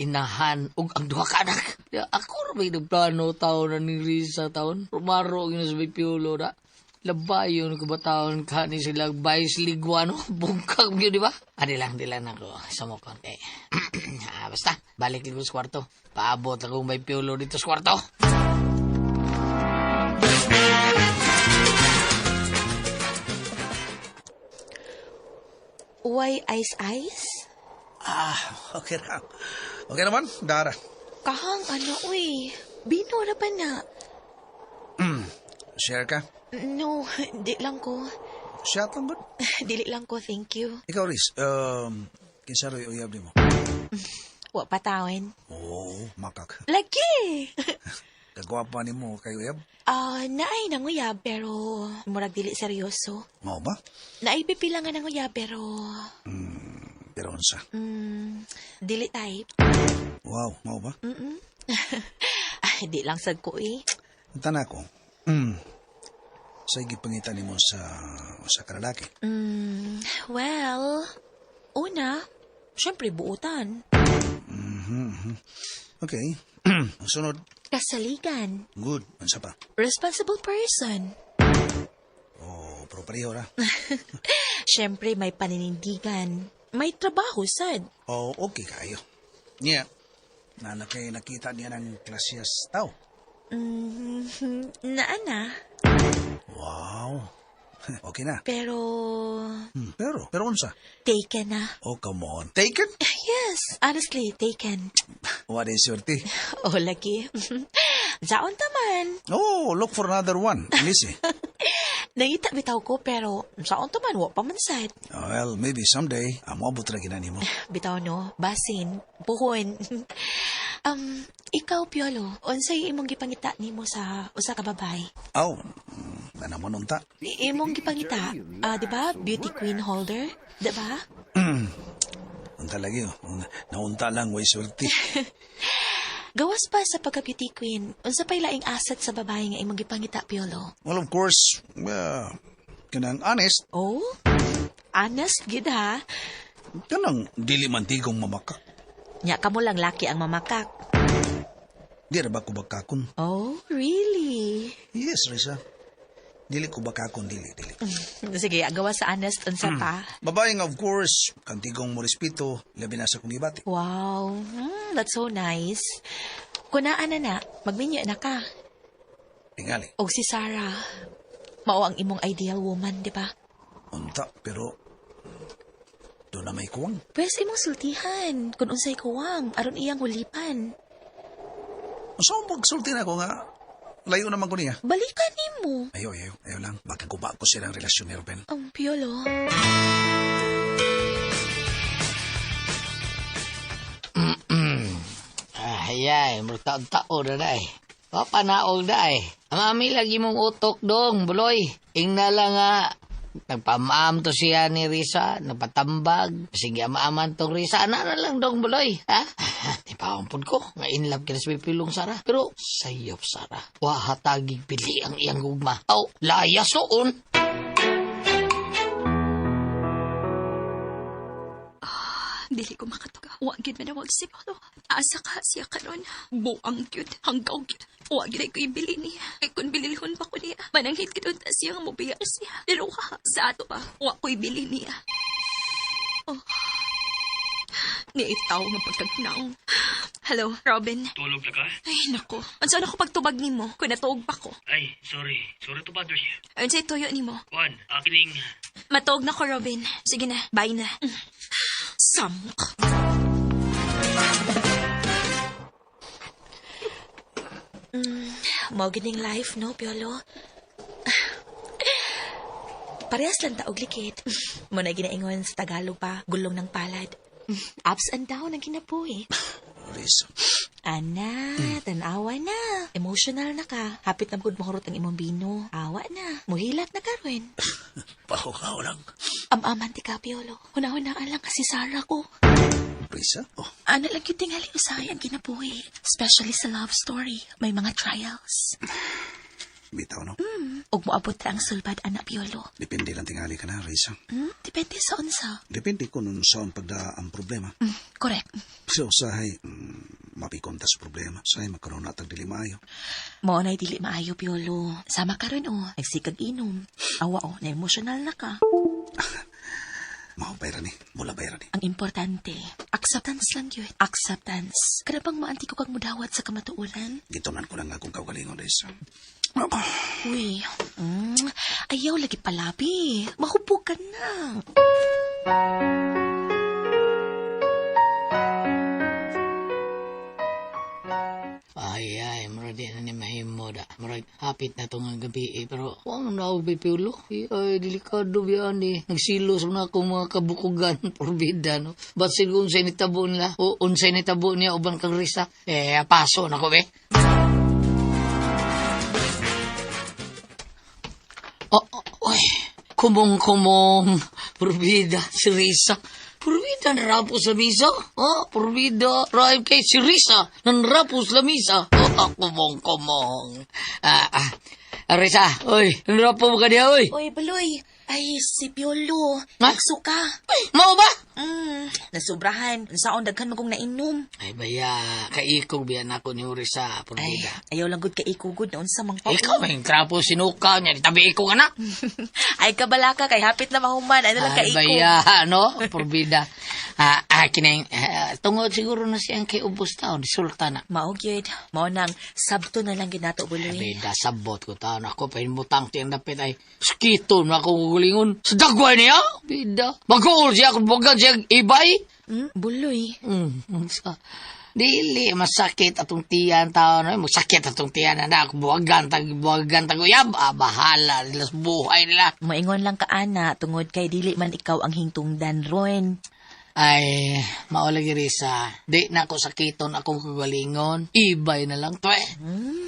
Inahan, ug ang duha ka anak. Ya, ako ra may nagplano taon na ni Risa taon. Rumaro, yun sa bay piulo na. Labayon ko ba taon ka ni sila Vice Liguano? Bungkag yun, di ba? Adi lang, di lang ako. Sa mo konti. Basta, balik ko sa kwarto. Paabot akong may piulo dito sa kwarto. Why ice ice? Ah, okay ra. Okay naman, Dara. Kahang ano, uy. Bino na pa na. Share ka? No, di lang ko. Shot lang ba? Dili lang ko, thank you. Ikaw, Riz, kinsa ro'y uyab nimo? Wa pa tawin. Oo, makak. Lagi! Kagwapa nimo kay uyab? Naay nanguyab pero murag dili seryoso. Mao ba? Naay pipila nga nanguyab pero Pero unsa? Dili type. Wow, mao ba? Ay, di lang sad ko eh. Tana ko. Sa gipangita nimo sa kalalaki. Well, una, syempre buutan. Okay. Ang sunod, Kasaligan. good. Unsa pa? Responsible person. Oh, pero pareho ra. Syempre may paninindigan. May trabaho sad. Oh, okay kayo. Niya, na kay nakita niya ng klasyas tao. Naa na. Wow. Okay na. Pero Pero unsa? taken na. Oh, come on. Take it. Yes, honestly, taken. What is your tea? Oh, lagi. Jaon taman. Oh, look for another one. Lisi. Nangita bitaw ko pero saon taman wa pa man sad. Well, maybe someday, moabot ra gina nimo. Bitaw no, basin, puhon. Ikaw Piolo, unsay imong gipangita nimo sa usa ka babae? Oh, ana mo nunta. Imong gipangita, di ba? Beauty queen holder, di ba? Unta lagi, oh. Naunta lang, way swerte. Gawas pa sa pagka-beauty queen, unsa pa'y laing asset sa babae nga imong gipangita, Piolo? Well, of course, kanang honest. Oh? Honest, gid ha? Kanang dili man tigong mamakak. Nya kamo lang laki ang mamakak. Di ra ba ko bakakon? Oh, really? Yes, Risa. Dili ko bakakon, dili, dili. Sige, gawas sa honest, unsa pa? Babae nga, of course, kantigong mo respeto, labi na sa kong ibati. Wow, that's so nice. Kunaan na na, magminyo na ka. Tingali. Og si Sarah, mao ang imong ideal woman, di ba? Unta, pero doon na may kuwang. Pwes imong sultihan, kung unsay kuwang, aron iyang hulipan. So, magsulti na ako nga, layo naman ko niya. Balikan nimo. Ayaw, ayaw, ayaw lang. Baka guba ko silang relasyon ni Ruben. Ang Piolo. Ay, taon-taon na na eh. Papanaog na eh. Amami lagi mong utok dong, buloy. Ingna lang nga, nagpamaam to siya ni Risa, nagpatambag. Sige, amaaman tong Risa. Ana na lang dong, buloy. Ha? Di pa ampun ko. Nga in love ka na sa pipilong Sara. Pero sayop, Sara. Wahatagig pili ang iyang gugma. Aw, layas noon. Dili ko makatuga. Wa gid manawag si Paolo. Asa ka siya karon. Buang gyud, hanggaw gyud. Wa gid ko ibili niya. Kay kun bililhon pa ko niya, mananghit gid unta siya nga mobiya siya. Pero ha, sa ato pa, wa ko ibili niya. Oh. Niitaw nga pagkagnaong. Hello, Robin. Tulog na ka? Ay, nako. Unsa na ko pagtubag nimo? Kun natuog pa ko. Ay, sorry. Sorry to bother you. Unsay tuyo nimo? Juan, akining. Matuog na ko, Robin. Sige na, bye na. Samok. Mao gining life, no, Piolo? Parehas lang taog likit. Muna ginaingon sa Tagalog pa, gulong ng palad. Ups and down ang kinabuhi. Risa. Ana, tanawa na. Emotional na ka. Hapit na gud mahurot ang imong bino. Awa na. Muhilat na karon. Pahukaw lang. Amaman ti ka, Piolo. Huna-hunaan lang kasi Sarah ko. Risa? Oh, Ano lang yung tingali usahay ang kinabuhi. Especially sa love story. May mga trials. Bitaw, no? Ug moabot ra ang sulbad, anak Piolo. Depende lang tingali ka na, Risa. Depende sa unsa. Depende kung unsaon pagda ang problema. Correct. So, usahay, mapikon ta sa problema. Usahay, magkaroon na tag dili maayo. Mao na'y dili maayo, Piolo. Sama ka ron, oh. Nagsikag inom. Awa, oh. Na-emotional na ka. Mao bayra ni. Mula bayra ni. Ang importante, acceptance lang yun. Acceptance. Kada bang maanti ko kag mudawat sa kamatuoran? Gitunan ko lang akong kaugalingon, Risa. Uy, ayaw lagi palabi. Mahubog ka na. Ay, ay, murag di na ni mahimo da. Murag hapit na itong gabi eh. Pero, huwag na ako pipiulo. Ay, delikado biyan eh. Nagsilos na akong mga kabukugan. Porbida, no? Ba't siguro unsay nitabo nila? O unsay nitabo niya uban kang Risa? Eh, paso na ko, be. Oh, oh, oy. Kumong-kumong. Porbida, si Risa. Porbida, narapos la misa. Oh, porbida, rhyme kay si Risa. Nanrapos la misa. Oh, kumong-kumong. Risa, oy, nanrapo mo ka niya, oy. Uy, Baloy. Ay, si Piolo. Ha? Nagsuka. Ay, mao ba? Nasubrahan. Saon daghan mo kong nainom. Ay, baya, kaikog biyan ako ni Risa, Ay, porbida. ayaw lang gud kay ikugod na unsa mang pa. Ikaw, may trapo sinuka niya. Tabi ko ka na. Ay, kabalaka kay hapit na mahuman. Ano lang Ay, kaikog. baya, no? Porbida. Kinang, tungod siguro na siyang kay ubos taon, sulta na. Mao gyud. Mao nang sabto na lang ginato, Buloy. Bida, sabot ko taon. Ako, pahinbutang tiyang dapit ay skito na akong gugulingon. Sa dagway niya, bida. Mag-uul siya, kung bagan siya ibay. Buloy. Sa, dili, masakit atong tiyan taon. Ay, masakit atong tiyan na ako. Buwagan, buwagan, tag uyab. Bahala nila sa buhay nila. Moingon lang ka, ana, tungod kay dili man ikaw ang hingtungdan ron. Ay, maulagi Risa. Di na ako sakiton akong kagalingon. Ibay na lang to eh.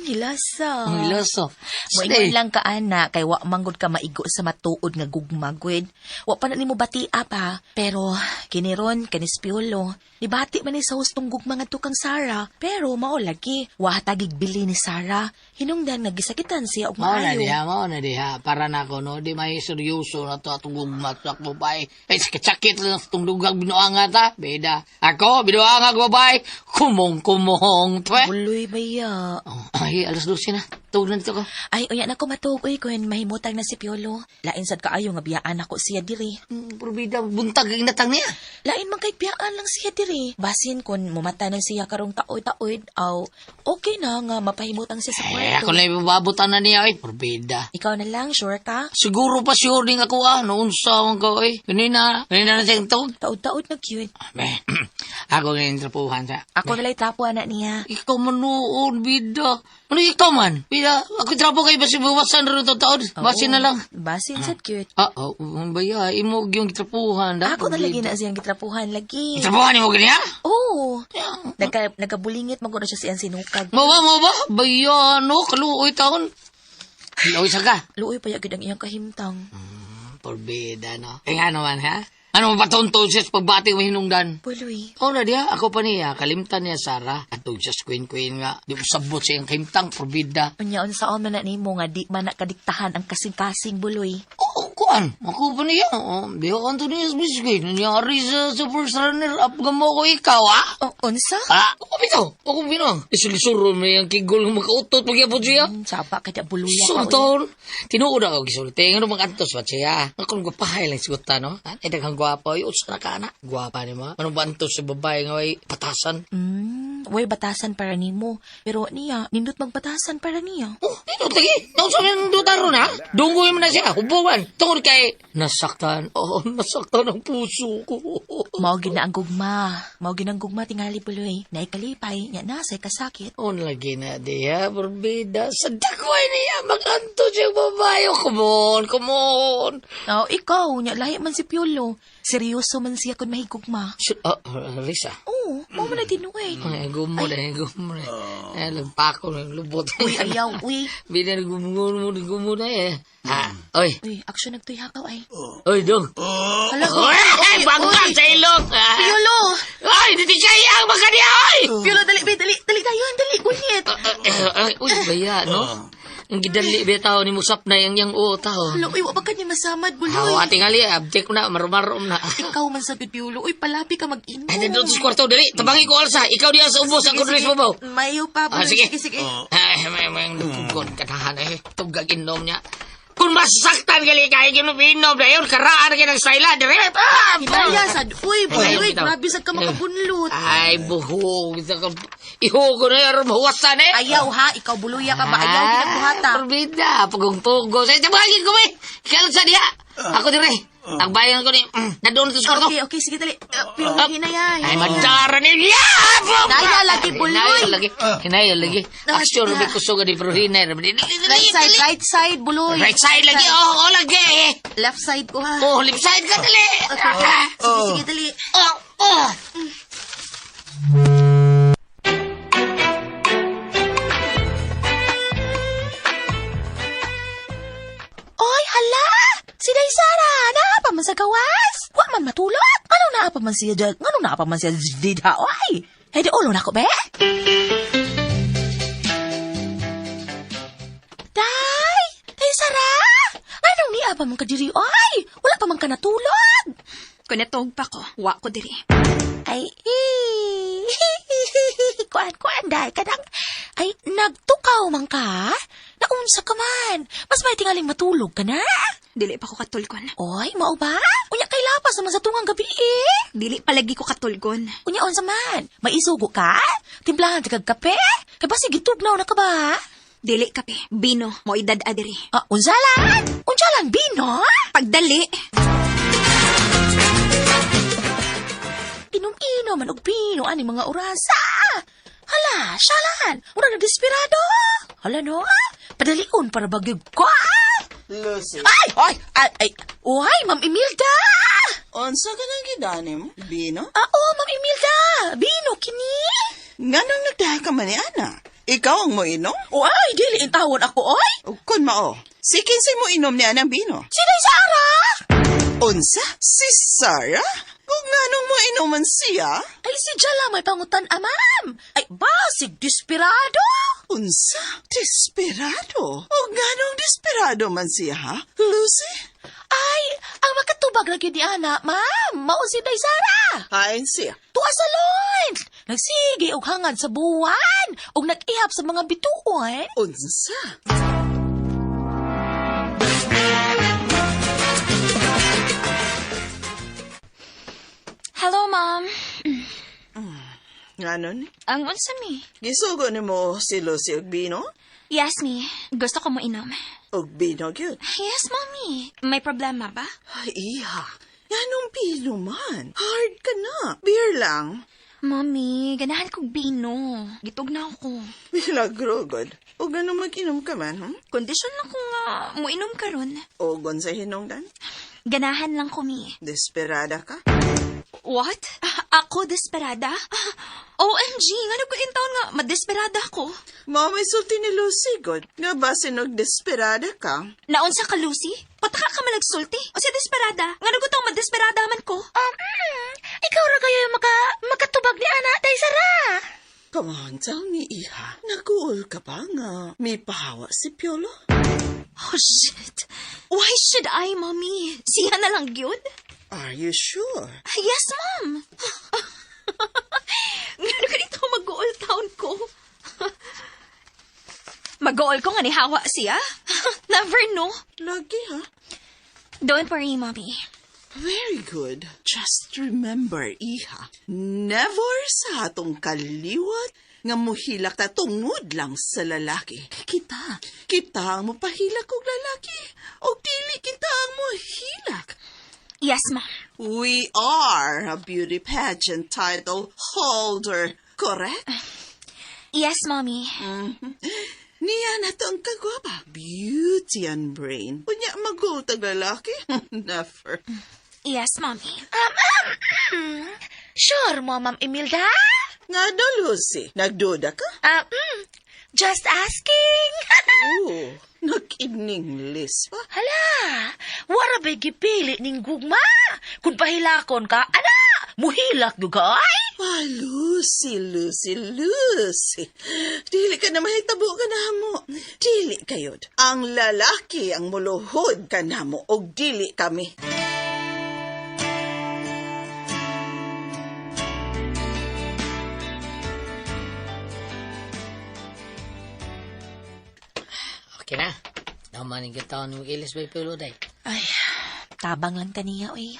Hilasa. Ang hilaso. Moingon lang ka, ana, kay wa manggod ka maigo sa matuod nga gugma, gwed. Wa pa na nimo batia pa. Pero, kiniron, kanis Piolo, nibati man ni sa hustong gugma ngadto kang Sarah. Pero, mao lagi, wa hatagig bili ni Sarah. Hinungdan nga gisakitan siya og Mao na maayo. diha, mao na diha. Para na ako, no? Di may seryoso na to atong gugma sa akong babae. Ay, sakit-sakit lang sa itong dugang binuanga ta. Beda. Ako, binuanga ko babae. Kumong-kumong, twe. Buloy baya. Oh, ay, 12:00 na. Tugnan na dito ko. Ay, uya na ko matuog, uy, kun mahimutang na si Piolo. Lain sad kaayo nga biyaan ako siya diri. Probida, buntag ang natang niya. Lain man kay biyaan lang siya diri. Basin kun mumata na siya karong taoy-taoy, aw, okay na nga mapahimutang siya sa Eh, kwarto. ako na ibababutan na niya, ay. Probida. Ikaw na lang, sure ka? Siguro pa sure din ako, noon sa akong ko, eh. Kanina, kanina na siyang tug. Taod-taod na cute. Be, ako ngayon trapuhan sa. Ako na lang trapo na niya. Ikaw man noon, bida. Ano ikaw man? Bida, ako trapo kay basi bawasan rin ito taon. Basin na lang. Basin sad cute. Oh, baya, imog yung trapuhan. Da, Ako na lagi na siyang gitrapuhan lagi. Trapuhan mo ganyan? Oo. Nagkabulingit man ko na siya siyang sinukag. Mo ba, mo ba? Baya, no, kaluoy taon. Luoy sa ka. Luoy pa yagid ang iyang kahimtang. Porbida, no? Eh, nga naman, ha? Ano mapatunto siya sa pagbati mo hinungdan? Buloy. Oo na diya, ako pa niya, kalimtan niya, Sarah. Atog siya sa queen-queen nga. Di mo sabot sa iyang kahimtang, porbida. Unya unsaon man na nimo nga di man na kadiktahan ang kasing-kasing buloy. Oo, kuan. Ako pa niya. Oh, di ako anto niya sa biscuit. Nangyari sa first runner up nga mo ko ikaw, ha? Oh, unsa? Ah, ako bitaw. Ako bitaw. Isulisuro mo yung kigol nga makautot magyapod siya. Saba ka di buluya ka. oy. Sultan, tinuod ako gisulti. Nga naman antos ba siya? Ako gwapahay lang siguta, no? Ay, daghang gwapa. Ay, utsa na ka na. Gwapa ni ma. Anong ba antos sa babae nga ay patasan? Way batasan para nimo. Pero niya, nindot magbatasan para niya. Oh, nindot lagi. Nausa na nindot aron, ha? Dunggoy mo na siya. Hubuan. Tungod kay nasaktan. Oh, nasaktan ang puso ko. Mao gid na ang gugma. Mao gid ang gugma tingali buloy. Naikalipay, nya na say kasakit. On lagi na diya, porbida. Sa dagway niya, maganto siya babae. Oh, come on, come on. Oh, ikaw, nya lahi man si Piolo. Seryoso man siya kun mahigugma. Risa. Oo, mao man na tinuod. Ay, gumod, ay, gumod. Ay, lagpako, lubot. Uy, ayaw, uy. Bida, gumod, gumod, eh. Ah, oy. Uy, action nagtuyakaw ay. Oy, dong. Hala, Oy, bangga sa ilong. Ah. Piolo! Ay, di kaya ang bangga niya, oy! Piolo, dali, be, dali, dali tayo, dali, gunit. Uy, baya, no? Ang gidali, bitaw ni Musap na yang yang o, tao. Hala, uy, wa ba kanya masamad, buloy? Aw, ating ali, abject na, marumarom na. Ikaw man sa Piolo, uy, palapi ka mag-inom. Ay, dito sa kwarto, dali. Tabangi ko, Alsa. Ikaw diyan sa ubos, ako dali sa babaw. Mayo pa, Ah, buloy. sige. Sige, sige. Ay, may tugon kanahan eh. Tugag inom niya. Kung masaktan gali kayo ginom-inom na yun, karaan na ng sayla. Dire, ah! Hinaya, sad. Uy, Ay, buloy, bitaw. grabe sad ka makabunlot. Ay, buhog. Ihugo na yun, mahuwasan eh. Ayaw ha, ikaw buluya ka ba? Ayaw, ginagbuhata. Perbida, pagungtugo. Sa tabangin ko, eh. Ikaw sa diha. Ako dire. Ang bayan ko ni, nadoon sa kwarto. Okay, okay, sige, dali. Pero hinaya, Ay, hinaya. madara ni Hinaya lagi, buloy. Hinaya lagi. Hinaya lagi. Action, Ah. rubi kusog di pero hinay. Right side, buloy. Right side lagi. Oh, oh lagi. Left side ko ha. Oh, left side ka dali. Okay. Sige, sige, dali. Oh, oh. Oy, hala! Si Day Sara, naa pa man sa gawas? Wa man matulog? Anong naa pa man siya dyan? Anong naa pa man siya didha? Oy! Hey, di ulo na ko, be? Day! Day Sara! Anong niya pa man ka diri, oy? Wala pa man ka natulog? Kunatog pa ko, wa ko diri. Ay, kuan, kuan, day, kadang, ay, nagtukaw man ka? Naunsa ka man? Mas may tingaling matulog ka na? Dili pa ko katulgon. Oy, mao ba? Unya kay lapas naman sa tungang gabi eh. Dili palagi ko katulgon. Unya unsa man? Maisugo ka? Timplahan ti kag kape? Kay basi gitugnaw na ka ba? Dili kape, bino, mo edad adiri. Ah, unsa lang? Unsa lang bino? Pagdali, Inom-inom man og bino ani mga orasa. Hala, siyalan. Mura na desperado. Hala no? Padalion para bagyog ko. Lucy. Ay, ay, ay, ay. Uy, Ma'am Imelda. Unsa ka nang gidani mo? Bino? Ah, oh, Ma'am Imelda. Bino kini. Nganong nagdaha ka man ni Ana? Ikaw ang moinom? Uy, dili intawon ako, oy. O kun mao, si kinsay mo inom ni Anang bino? Si Day Sara. Unsa? Si Sarah? Kung nganong mo inuman siya? Ay, si Jala may pangutan, ah, ma'am. Ay, basig, desperado. Unsa? Desperado? O nganong desperado man siya, ha? Lucy? Ay, ang makatubag lagi ni Ana, ma'am. Mao si Day Sara. Hain siya. Tuwa sa lon. Nagsige og hangad sa buwan. Og nag-ihap sa mga bituon. Unsa? Hello, ma'am. Nganon? Ang unsa mi? Gisugo nimo si Lucy og bino? Yes, mi. Gusto ko mo inom. Og bino gyud. Yes, mommy. May problema ba? Ay, iha. Nganong bino man? Hard ka na. Beer lang. Mommy, ganahan kog bino. Gitog na ako. Milagro, god. O ganun mag-inom ka man, Kondisyon lang ko nga moinom karon. O sa hinungdan? Ganahan lang ko, mi. Desperada ka? What? Ah, ako desperada? Ah, OMG, ngano ko taon nga madesperada ako. Mao may sulti ni Lucy, god. Nga ba sinog desperada ka? Naunsa ka, Lucy? Pataka ka malagsulti. O siya desperada? Ngano ko taong madesperada man ko? Ikaw ra kayo yung makatubag ni Ana, Day Sara. Come on, tell me, iha. Naguol ka ba nga? May pahawa si Piolo? Oh, shit. Why should I, mommy? Siya na lang yun? Are you sure? Yes, ma'am. Ngano ka dito mag-all town ko? Mag-all ko nga ni Hawa siya? Never know. Lagi, ha? Don't worry, mommy. Very good. Just remember, iha, never sa atong kaliwat nga muhilak ta tungod lang sa lalaki. Kita, kita ang mapahilak og lalaki, o dili kita ang muhilak. Yes, ma'am. We are a beauty pageant title holder, correct? Yes, mommy. Niya na to ang kagwapa. Beauty and brain. Unya magultag lalaki? Never. Yes, mommy. Sure mo, Ma'am Imelda? Nga daw, Lucy. Nagduda ka? Just asking. Oo. Nag-iningles pa. Hala, wara ba'y gipili ning gugma? Kung pahilakon ka, ana, muhilak gyud ka ay. Ah, Lucy, Lucy, Lucy. Dili ka na mahitabo ka na mo. Dili kayod. Ang lalaki ang muluhod ka na mo og dili kami. Okay na. Naman yung taon ni Ilis bay Piolo day. Ay, tabang lang kaniya, oy.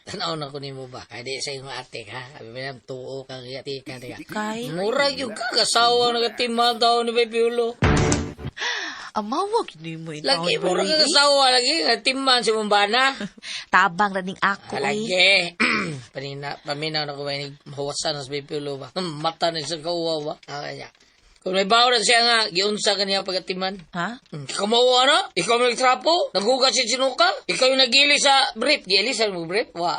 Tanaw na ko nimo ba? Kaya di sa imong ate ha. Abi mo tuo kang ati ka tika. Kay? Mura yung kakasawa nagatiman taon ni bay Piolo. Amawag ni mo itaon. Lagi mura ka kasawa lagi nagatiman si Mumbana. Tabang ra ning ako, oy. Lagi. Panina, paminaw na ko ba ni mahuwasan sa bay Piolo ba? Mata ni sa kauwa ba? Ah, kanya. Kung may bawo na siya nga, giunsa ka niya pagatiman. Ha? Kamawa na? Ikaw may nagtrapo? Naghugas si sinuka? Ikaw yung nagili sa brief? Gili sa mo brief? Wa.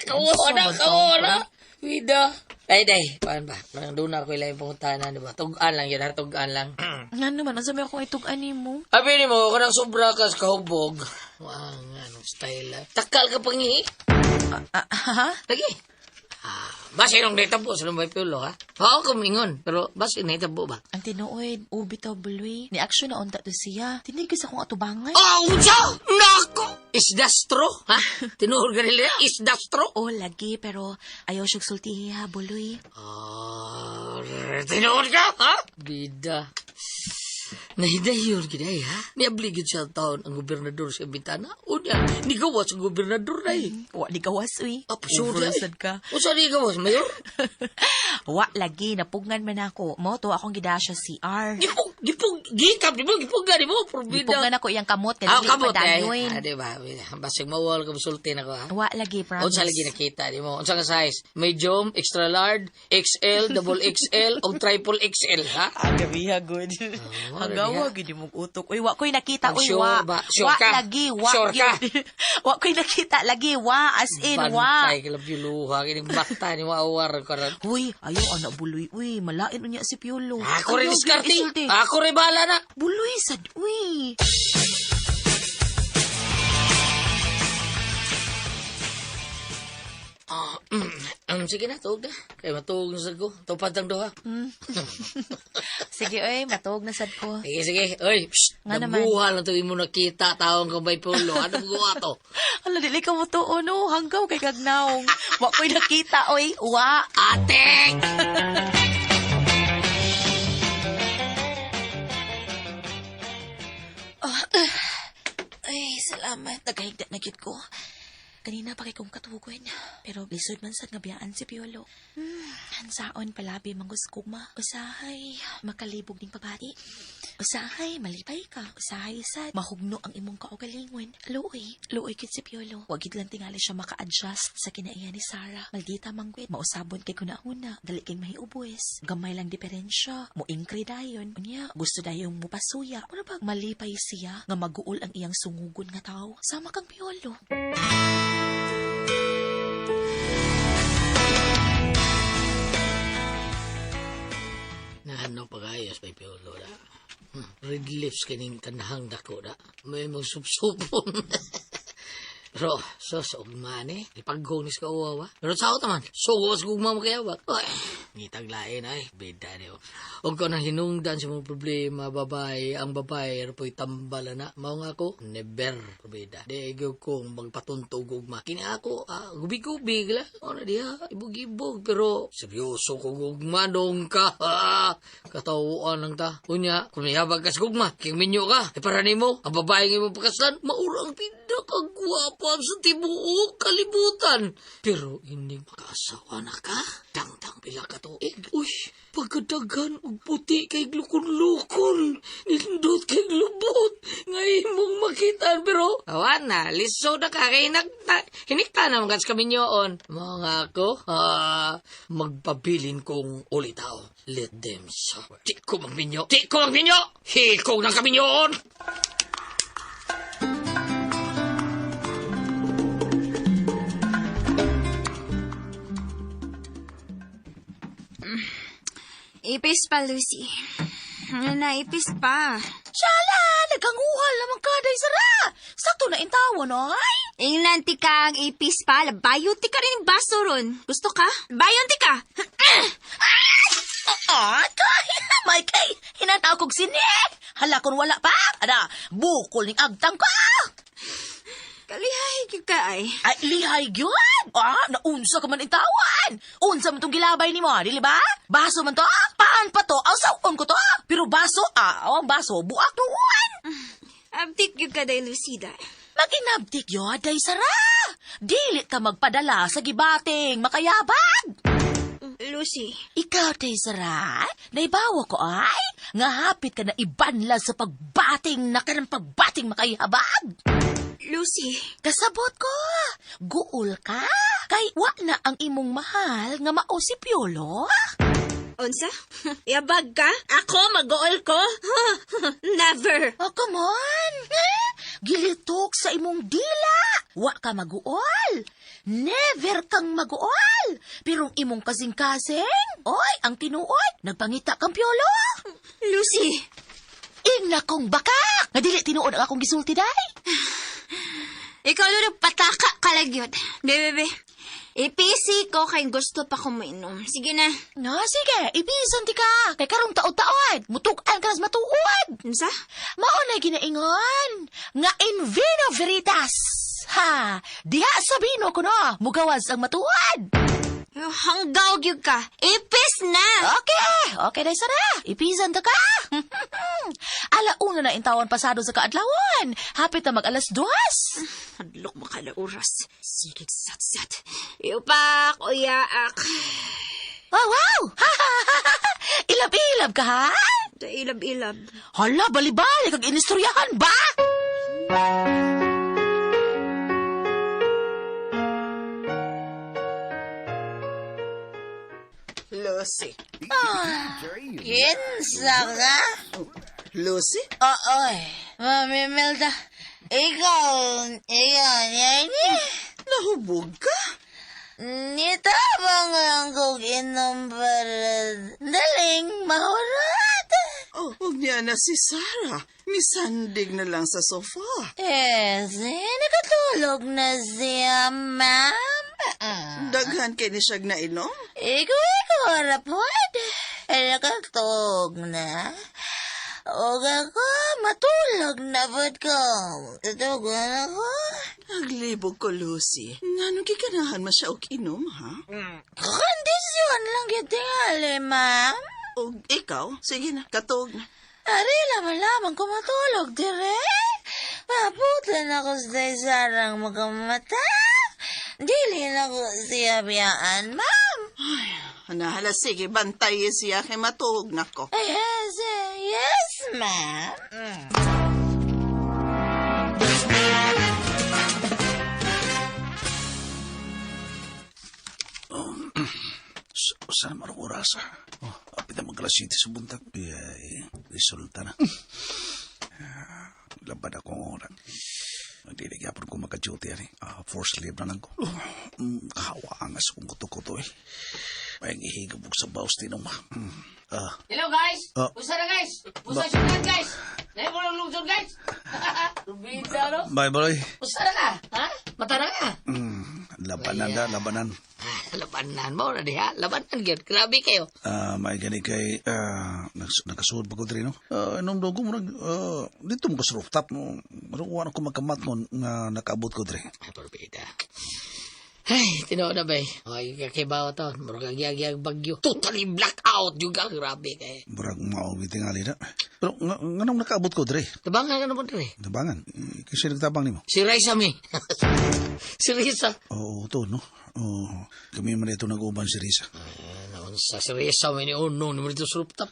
Kawawa na, kawawa na. Wida. Ay, day. Paano ba? Parang doon ako ilang pumuntahan na, di ba? Tugaan lang yun, ha? Tugaan lang. Nga naman, unsa may akong itug-ani mo? Abi ni mo, kanang sobra ka sa kahubog. Wah, nga, anong style, ha? Takal ka pangihi. Ha? Lagi. Ah, basta nung naitabo sa lumay piulo, ha? Oo, kumingon. Pero basta naitabo ba? Ang tinuod, ubi to buloy. Ni action na unta to siya. Tinig sa akong atubangan. Oh, unsa? Nako! Isdastro, ha? Tinuod ka nila, isdastro? Oh, lagi, pero ayaw siyang sultihi ha, buloy. Ah, tinuod ka, ha? Bida. Nahidayon gid ay, ha? Niabligid siya taon ang gobernador sa Bintana. Unya, nigawas ang gobernador na eh. Wa ni gawas, uy. Ah, pasuri ay. Oversad ka. Unsa ni gawas, mayor? Wa lagi, napugngan man ako. Mo to akong gidasya CR. Gipug, gipug, gikap, di mo, gipuggan, di mo, probida. Gipugngan ako iyang kamot, kaya Ah, dili kamot eh. padayon. Ah, di ba? Basig mawal ka musulti na ko, ha? Wa lagi, promise. Unsa lagi nakita, di mo? Unsa nga size? Medium, extra large, XL, double XL, o triple XL, ha? Ah, gabi ha, good. Oh, Hanggawa, gid mong utok. Uy, wa ko'y nakita. Ang Uy, sure wa. ba? Sure wa ka? lagi, wa. Sure ka? gyud. Wa ko'y nakita lagi, wa. As in, wa. Bantay ka lang kining bata ni maawar ka ron. Uy, ayaw anak buloy. Uy, malain unya si Piolo. Ako rin Ayaw, diskarte. isulti. Ako rin bahala na. Buloy sad, uy. Sige na, tuog na. Kaya matuog na sad ko. Tupad ang duha. Sige, uy, matuog na sad ko. Sige, sige. Uy, psst. Nga naman. Nabuha lang ito mo nakita taong kang may pulo. Ano buha to? Hala, dili ka mo to, no? Hanggaw kay kagnaong. Wa ko'y nakita, uy. Wa. Ate! Ay, salamat. Nagahigda na gyud ko. Kanina pa kay kong katugon. Pero lisod man sad nga biyaan si Piolo. Hansaon palabi manggusgugma. Usahay, makalibog ning pabati. Usahay, malipay ka. Usahay sad, mahugno ang imong kaugalingon. Luoy, luoy kit si Piolo. Wag gid lang tingali siya maka-adjust sa kinaiya ni Sarah. Maldita manggwit, mausabon kay guna-una. Dali kay mahiubos. Gamay lang diferensya. Mo-ingkri dayon. Unya, gusto dayon mo pasuya. Mura bag malipay siya nga maguol ang iyang sungugon nga tao. Sama kang Piolo. Ano pagayos may piolo na. Red lips kining kanahang dako na. May magsupsupon. Pero, sos, ugma ni. Ipaghong ni sa kauwawa. Pero sa ako taman, sugo sa gugma mo kaya ba? Uy, ngitag lain ay. Bida niyo. Huwag ko nang hinungdan sa mga problema, babae. Ang babae, po'y tambala na. Mao nga ako, never, probida. Di, igaw kong magpatuntog gugma. Kini ako, gubi-gubi, la. Ano diha, ibog-ibog. Pero, seryoso ko gugma, dong ka. Katawuan lang ta. Unya, kung nihabag ka sa gugma, king minyo ka. E para nimo, ang babae nga imong pakaslan, maura ang pinakagwapa sa tibuok kalibutan. Pero ining makaasawa na ka, dangdang pila ka tuig. Uy, pagkadaghan og puti kay lukon-lukon, nindot kay lubot, nga imong makitaan. Pero, awan na, liso na ka, kay hinikta na mga kaminyoon. Mga ako, magpabilin kong ulitaw. Let them suffer. Di ko magminyo! Di ko magminyo! Hikog ng kaminyoon! Ipis pa, Lucy. Naipis pa. Shala, nagkanguhal naman ka, day Sara. Sakto na intawon, oy. Ingnan ti ka ang ipis pa. Labayon ti ka rin baso ron. Gusto ka? Bayon ti ka! Ah, kay, may kay, hinanaw kog sini. Hala kung wala pa. Ada, bukol ning agtang ka. Kalihay gyud ka ay. Ay, lihay gyud. Ah, naunsa ka man intawan. Unsa man tong gilabay nimo, dili ba? Baso man to? Paan pa to? Aw, sawon ko to. Pero baso, ah, ang baso, buak noon. Abtik gyud ka day Lucida. Maginabtik yun, day Sara. Dili ka magpadala sa gibating, makayabag. Lucy, Ikaw, day Sara, naibawa ko ay, nga hapit ka na ibanla sa pagbating na kanang pagbating makayahabag. Lucy, Kasabot ko, guol ka. Kay wa na ang imong mahal nga mao si Piolo. unsa? Yabag ka? Ako magool ko? Never. Oh, come on. Eh, gilitok sa imong dila. Wa ka maguol. Never kang maguol. Pero ang imong kasing-kasing, oy, ang tinuod, nagpangita kang Piolo. Lucy, Ingna kong baka. Nga dili tinuod ang akong gisulti day. ikaw luro pataka kalagyot. Bebe, bebe. Ipisi ko kay gusto pa ko mainom. Sige na. No, sige, ibisan ti ka. Kay karong taod-taod, mutukan ka nas matuod. Unsa? Mao na ginaingon nga in vino veritas. Ha, diha sa bino kuno, mugawas ang matuod. Hanggaw gyud ka. Ipis na. Okay, okay na sana. Ipisan ta ka. Alauna na intawan pasado sa kaadlawan. Hapit na mag 2:00. Hadlok makala oras. Sige, sat-sat. Iupak o yaak. Oh, wow! Ilab-ilab ka, ha? Da ilab-ilab. Hala, bali-bali, kag inistoryahan ba? Lucy. Kinsa ka? Lucy? Oo, eh. Mami Melda, ikaw, yan eh. Nahubog ka? Nitabang lang kong inom para daling mahurat. Oh, huwag niya na si Sarah. Misandig na lang sa sofa. Yes, eh, nakatulog na siya, ma'am. Ah. Daghan kay ni siyag nainom? Ikaw, rapod. Eh, nakatulog na. O ako, matulog na pod ko. Tutulog na ako. Naglibog ko, Lucy. Ngano giganahan man siya og inom, ha? Kondisyon lang kitingali, ma'am. Og ikaw? Sige na, katog na. Ari lamang lamang ko matulog, dire. Maputan ako sa sarang makamata. Dili na ko siya biyaan, ma'am. Ay, nahala, sige, bantay siya kay matuog na ko. Yes, eh, yes, ma'am. Mm. Saan marong oras? Oh, apit na mag 7 sa buntag. Ay, resulta na. Ah, Laban akong oras. Magdilig yapon ko maka-duty ani. Ah, force leave na lang ko. Oh, kahawa angas kong kuto-kuto eh. May ihigabog sa bawas tinong ma. Ah, Hello guys! Oh. Usa na guys! Usa syudad guys! Naay mo lang lungsod guys! Rubida no? Bye, boy. Usa na ka? Ha? Mata na ka? Labanan da, labanan. Ah, labanan mo na diha. Labanan gyud. Grabe kayo. Ah, may gani kay nakasuod pa ko diri no. Ah, inom daw ko murag dito mo ko sa rooftop no. Murag wa na ko makamat ko nga nakaabot ko diri. Ay, Rubida. Ay, tinuod na ba eh. Ay, kakibaw to. Murag agiyag bagyo. Totally blackout juga. Grabe kayo. Murag mao tingali na. Pero nganong nakaabot ko diri? Tabangan ka naman diri. Tabangan. Eh, Kasi nagtabang nimo. Si Raisa mi. Si Risa. Oo, to no. Oo, kami man ito nag-uban si Risa. Ay, naunsa si Risa mi ni Uno. Ni mo dito sa rooftop.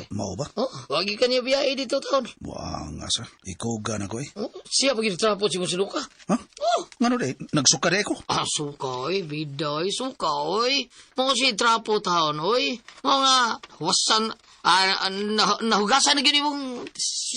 Mao ba? Oh, wagi ka niya biyahe dito taon. Buang asa. Ikaw gana ko eh. Oh, siya pag itapo si Musiluka. Ha? Oh! Ngano di? Nagsuka di ako. Ah, suka, oy, bida, oy, suka, oy. Mga si trapo taon, oy. Mga wasan, nahugasan na gini mong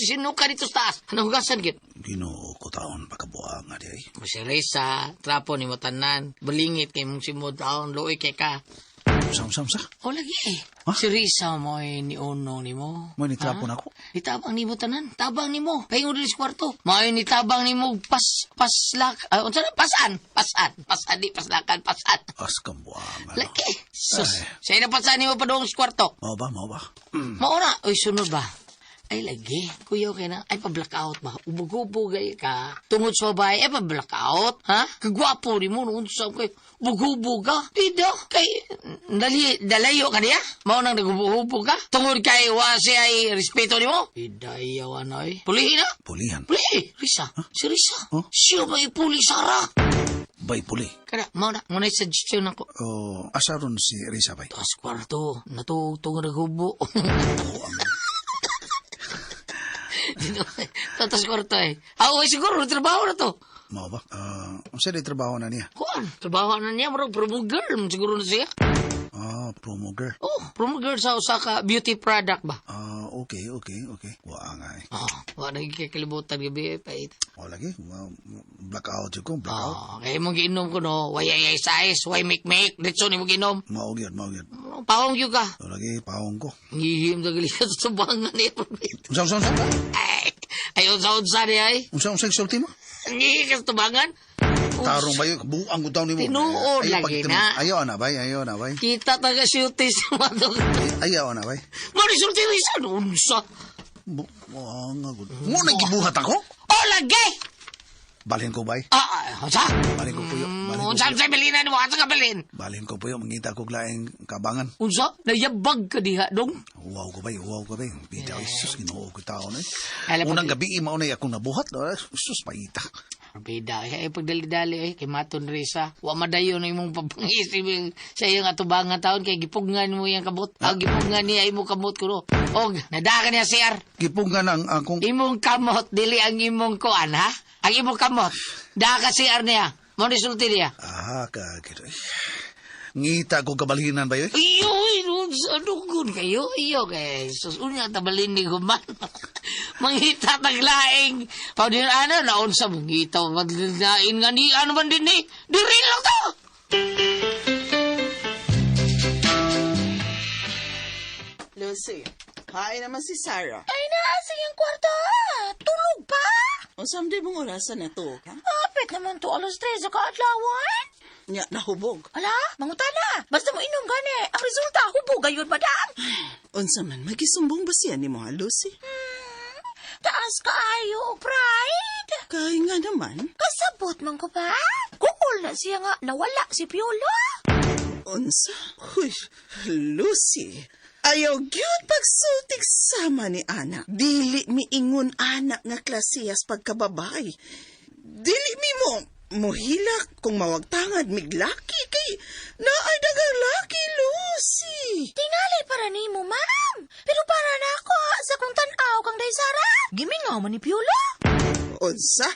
sinuka dito sa taas. Nahugasan gini. Ginoo ko taon pagkabuang nga di ay. Si Reza, trapo ni mo tanan. Balingit kay mong simod taon, luoy kay ka. Unsa, unsa, unsa? O lagi eh. Ha? Si Risa mo ay niunong nimo. Mo ni trapo na ako. Nitabang nimo tanan, tabang nimo. Pahingon diri sa kwarto. Maayo nitabang nimo pas paslak. Ay, unsa na pasan? Pasan, pasan di paslakan, pasan. As kambuangan. Lagi. Sus. Siya na pasan nimo padung sa kwarto. Mao ba, mao ba? Mao na, oy sunod ba? Ay lagi, kuya okay na. Ay pa-blackout ba? Ubog-ubog ay ka. Tungod sa babae, ay pa-blackout. Ha? Kagwapo ni mo noon sa kay. Ubog-ubog ka. Dito, kay dali, dalayo ka niya. Mao nang nagubog-ubog ka. Tungod kay wa siya ay respeto ni mo. Idayaw ano ay. Pulihin na. Pulihan. Puli. Risa. Si Risa. Huh? Siya ba ipuli Sara? Bay puli. Kada, mao na. Muna yung suggestion ako. O, asa ron si Risa bay? Taas kwarto. Natugtong naghubo. Tatas kwarto eh. Ah, okay, siguro, trabaho na to. Mao ba? Ah, unsa day trabaho na niya? Kuan, trabaho na niya, murag promo girl, siguro na siya. Ah, promo girl. Oh, promo girl sa Osaka beauty product ba? Ah, okay, okay, okay. Wa nga eh. Oh, wala nagkikilibutan gabi eh, pait. O lagi, blackout jud ko, blackout. Oh, kaya mong giinom ko no, way ay ay size, way make make, ditso ni mo giinom. Mao gyud, mao gyud. Pahong yun ka. O lagi, pahong ko. Ngihim sa galikat sa tubangan niya. Unsa, unsa, unsa? Ay, ay, unsa-unsa niya ay. Unsa, unsa sulti mo? Ngihim ka sa tubangan. Tarong bayo, buang ko daw nimo. Tinuod Ayaw lagi pagtinuod. na. Ayaw na bay, ayaw na bay. Kita taga syutis sa mga Ayaw na bay. Mao ni sulti Risa, unsa. Buang ako. Mo nang gibuhat ako? Oh, lagi! Balhin ko bay. Ah, ah, unsa? Balhin ko puyo. Balhin ko Unsa puyo. sa bilina mo asa ka bilin? Balhin ko puyo, mangita ko laing kabangan. Unsa? Nayabag ka diha dong. Wow ko bay, wow ko bay. Bitaw, Jesus, Ginoo ko tao na. Alam, Unang gabi, mao na akong nabuhat. Ah, Jesus, paita. Bida ay, ay pagdali-dali ay kay Maton Risa. Wa madayon na imong papangisip sa iyong atubangan taon kay gipugngan mo iyang kamot. Ah, gipugngan niya imong kamot kuno. Og nadaka niya CR. Gipungan ang akong Imong kamot dili ang imong kuan ha? Ang imong kamot. Daka CR niya. Mo ni sulti niya. Ah, ka kito. Ngita ko kabalhinan ba yun? Iyo, unsa dugon kayo? Iyo kay sus unya tabalin ni guman. Mangita taglaing. Pwede ano naunsa mangita madlain nga ni ano man din ni. Diri lang to. Lucy, hain naman si Sarah. Ay, naa sa iyang kwarto. Tulog pa. Unsa man di mong orasan na to, ha? Apit naman to 3:00 sa kaadlawan. Nya, nahubog. Ala, manguta na. Basta mo inom gani. Ang resulta, hubog gayon, madam. Unsa man, magisumbong ba siya ni mo, ha, Lucy? Taas kaayo, pride. Kay nga naman. Kasabot man ko ba? Kukul na siya nga nawala si Piolo. Unsa? Huy, Lucy. Ayaw gyud pagsultig sama ni ana. Dili miingon ana nga klasiyas pagkababay. Dili mi mo muhilak kung mawagtangad miglaki kay naay daghang laki, Lucy. Tingali para nimo, ma'am. Pero para na ako sa kung tan-aw kang day Sara. Gimingaw man ni Piolo. Unsa?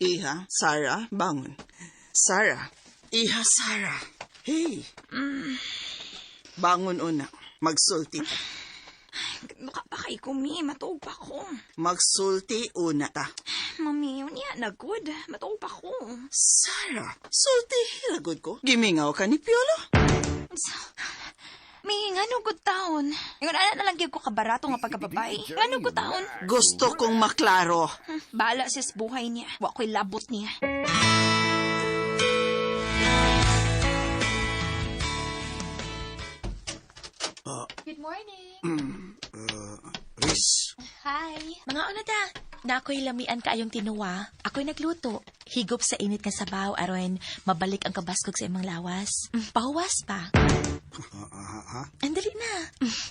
Iha, Sarah, bangon. Sarah. Iha, Sarah. Hey. Bangon una. Magsulti ta. Mukha pa kay kumi, matuog pa ko. Magsulti una ta. Mami, unya na good. Matuog pa ko. Sarah, sulti hiragod ko. Gimingaw ka ni Piolo. Mi, ngano good taon. Ingon ana na lang gyud ko kabarato nga pagkababay. Ngano good taon. Gusto kong maklaro. Bahala siya sa buhay niya. Wa ko'y labot niya. Good morning. Riz, Hi. Mga ano ta? Na ako'y lamian kaayong tinuwa. Ako'y nagluto. Higop sa init nga sabaw aron mabalik ang kabaskog sa imong lawas. Pahuwas pa. Andali na.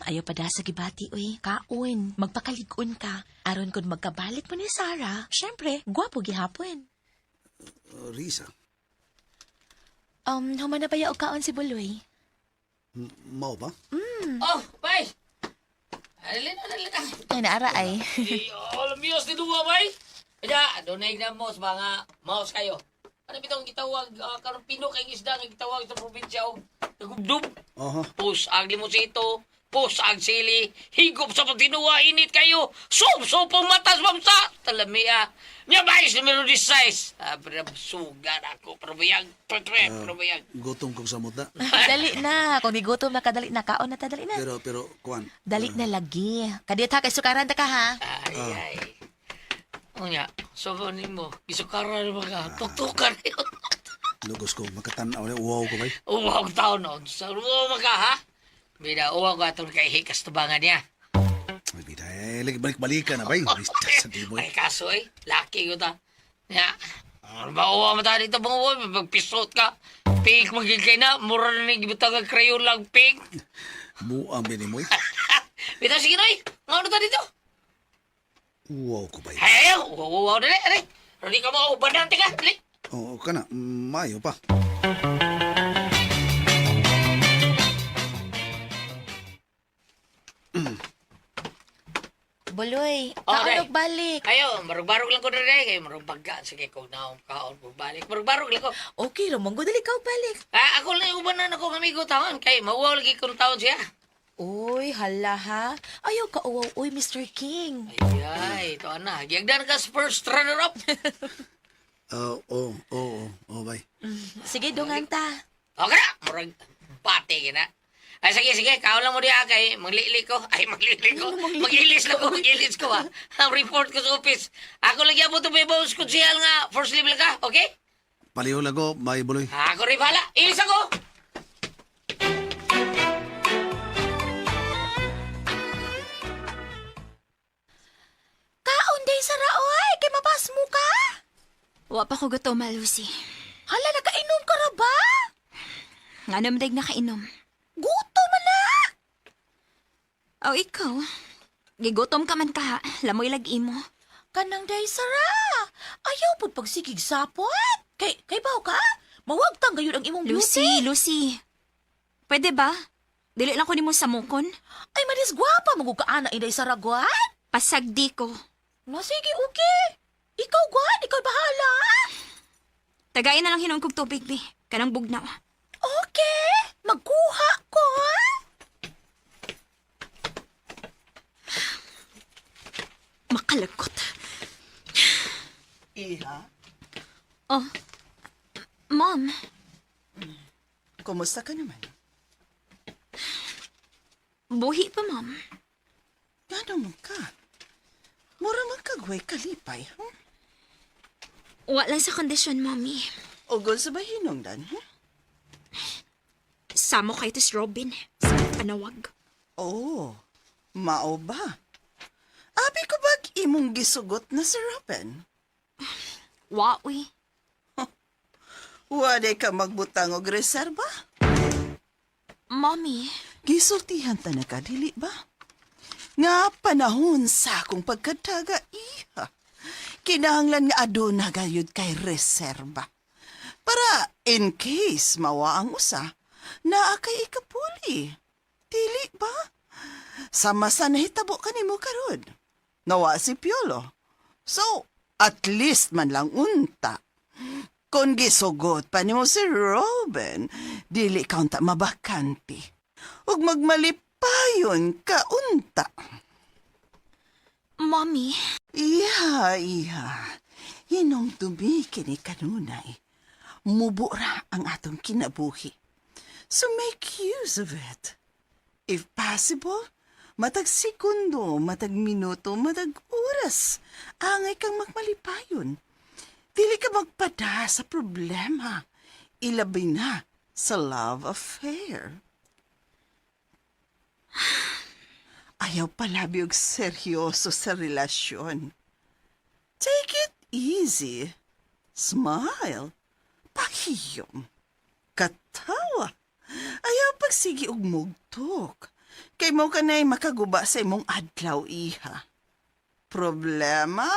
Ayaw pa da sa gibati, uy. Kaon. Magpakalig-on ka. Aron kung magkabalik mo ni Sarah, syempre, gwapo gihapon. Risa, Human na ba ya og kaon si Buloy? mao ba? Oh, bay. Dali na, dali na. Ay, naara ay. Iyo, lamiyos ni Duwa, bay. Kaya, donay na mo sa mga mouse kayo. Ano bitong gitawag, karon pino kay isda nga gitawag sa probinsya og nagubdub. Aha. Pus, agli mo sito, Pus ang sili, higop sa pagtinuwa, init kayo. Sup-supong matas, mamsa. Talamia. Nya mais numero 16. Ah, pero sugar ako, pero bayag, pero pero bayag. Gutom kong samot na. Dali na. Kung gigutom na ka, dali na. Kaon na ta, dali na. Pero, pero, kuan. Dali na lagi. Kadiyot ha, kay sukaran ta ka ha. Ay, ay. Unya, so ba nimo, gisukaran na mga tuktukan yun. Lugos ko, makatanaw na, uwaw ko bay. Uwaw taon no. Sa uwaw maka ha? Bida, uwaw ko atong kay hikas tubangan niya. Ay, bida, eh, lagi balik-balikan na bay. Ay, sa di mo Ay, kaso eh, laki ko ta. Ya, ano ba uwaw mo ta dito bang uwaw? Magpisot ka. Pink magigay na, mura na ni gibutang ang crayon lang, pink. Buang bini mo eh. Bida, sige na eh. Ano ta dito? Uwaw ko bay. Ay, ayaw, uwaw, uwaw, dali, dali. Ready ka mo, ubanan, tika, dali. Oo, kana, maayo pa. Buloy, Oh, kaon day. og balik. Ayo, marugbarog lang ko dali, kay marug bagga. Sige, kung naong kaon, kung balik. Marugbarog lang ko. Okay, rumanggo, dali ka og balik. Ah, ako lang yung ubanan ako ng amigo taon. Kay mauwaw lagi kong taon siya. Uy, hala ha. Ayaw ka uwaw, uy, Mr. King. Ay, ay, ito na. Giyagdan ka sa first runner-up. Oo, oo, oo, oo, bay. Sige, dungan ta. Okay na, murag pati na. Ay, sige, sige, kaon lang mo diya kay maglili ko. Ay, maglili ko. Magilis lang ko, magilis ko ha. Ang report ko sa office. Ako lagi abot ang babaw sa konsihal nga first level ka, okay? Paliw lang ko, bay buloy. Ako rin pala. Ilis ako! Kaon day sa raoy, kay mabas mo ka. Wa pa ko gutom, ma, Lucy. Hala, nakainom ka ra ba? Nga naman dag nakainom. Gutom man na. O ikaw, gigutom ka man ka ha. Lamoy lag imo. Kanang day sara. Ayaw pud pagsigig sapot. Kay kay baw ka? Mawagtang gayud ang imong Lucy, beauty. Lucy. Pwede ba? Dili lang ko nimo samukon. Ay manis gwapa magug ka ana inday sara gwan. Pasagdi ko. Na sige, okay. Ikaw gwan, ikaw bahala. Tagain na lang hinon kog tubig, bi. Kanang bugnaw. Okay, magkuha ko. Makalagot. Iha, Oh. Mom, kumusta ka naman? buhi pa, mom. Gano man ka? Mura man kagway kalipay, huh? Wa lang sa kondisyon, mommy. Ugol sa bahinong dan, huh? Samo kay tis Robin sa panawag. Oh, mao ba? Abi ko bag imong gisugot na si Robin? Wa, uy. Wala ka magbutang og reserba? Mommy, Gisultihan ta na ka, dili ba? Nga panahon sa akong pagkadaga, iha. Kinahanglan nga aduna gayud kay reserba. Para in case mawa ang usa, naa kay ikapuli. Dili ba? Sama sa nahitabo kanimo karon. Nawa si Piolo. So, at least man lang unta. Kung gisugot pa nimo si Robin, dili ka unta mabakante. Ug magmalipayon ka unta. mommy, Iha, iha. Inom tumi kini kanunay. Mubura ang atong kinabuhi. So make use of it. If possible, matag segundo, matag minuto, matag oras, angay kang magmalipayon. Dili ka magpada sa problema. Ilabi na sa love affair. Ayaw palabi og seryoso sa relasyon. Take it easy. Smile. Pahiyom. Katawa. Ayaw pagsigi og mugtok. Kay mo ka na'y makaguba sa imong adlaw, iha. Problema?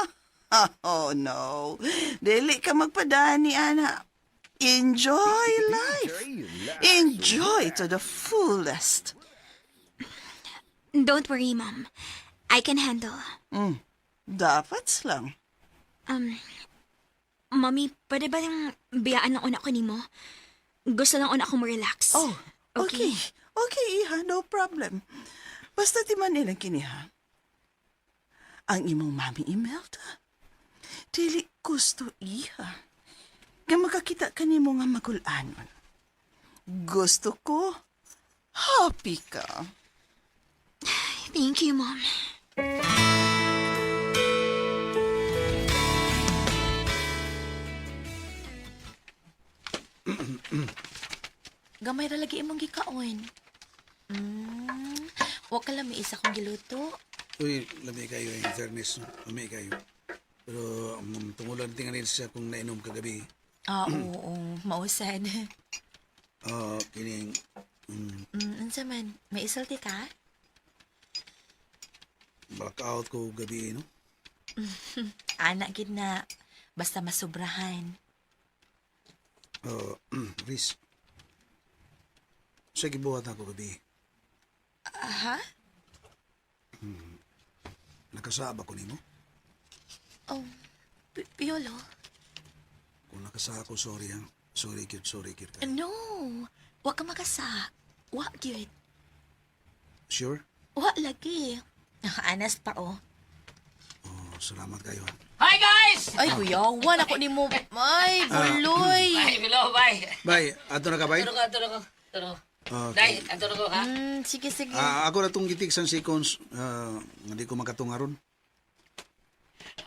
Oh, no. Dili ka magpadani, ana. Enjoy life. Enjoy to the fullest. don't worry, mom. I can handle. Dapat lang. Mommy, pwede ba yung biyaan lang una ko nimo? Gusto lang una akong relax. Oh, okay. Okay, iha, no problem. Basta ti man ilang kiniha. Ang imong mami Imelda. Dili gusto, iha nga makakita kanimo nga magulanon. Gusto ko, happy ka. Thank you, Mom. Gamay ra lagi imong gikaon. Wa ka lang may isa kong giluto. Uy, lami kayo in fairness, no? Lami kayo. Pero tungulan tinganin siya kung nainom kagabi. Ah, oo, mausan. Ah, kining Unsa man, may isulti ka? blackout ko gabi, no? Ana gid na basta masubrahan. Riz. Sa gibuhat ako gabi. Aha? Nakasaba ko nimo. Oh, Piolo. Kung nakasa ako, sorry ha. Sorry, cute, sorry, cute. Kayo. No, wa ka makasa. Wa gyud. Sure? Wa lagi. Anas pa oh. Oh, salamat kayo ha. Hi guys! Ay, kuyawan ako nimo. Ay, buloy. Bye, bilo, bye. Bye, ato na ka, bye? Ato na ko, ato na ko. Ato na ko. Okay. Day, ato na ko, ha? Sige, sige. Ah, ako na itong gitik sa seconds. Ah, hindi ko makatungaron.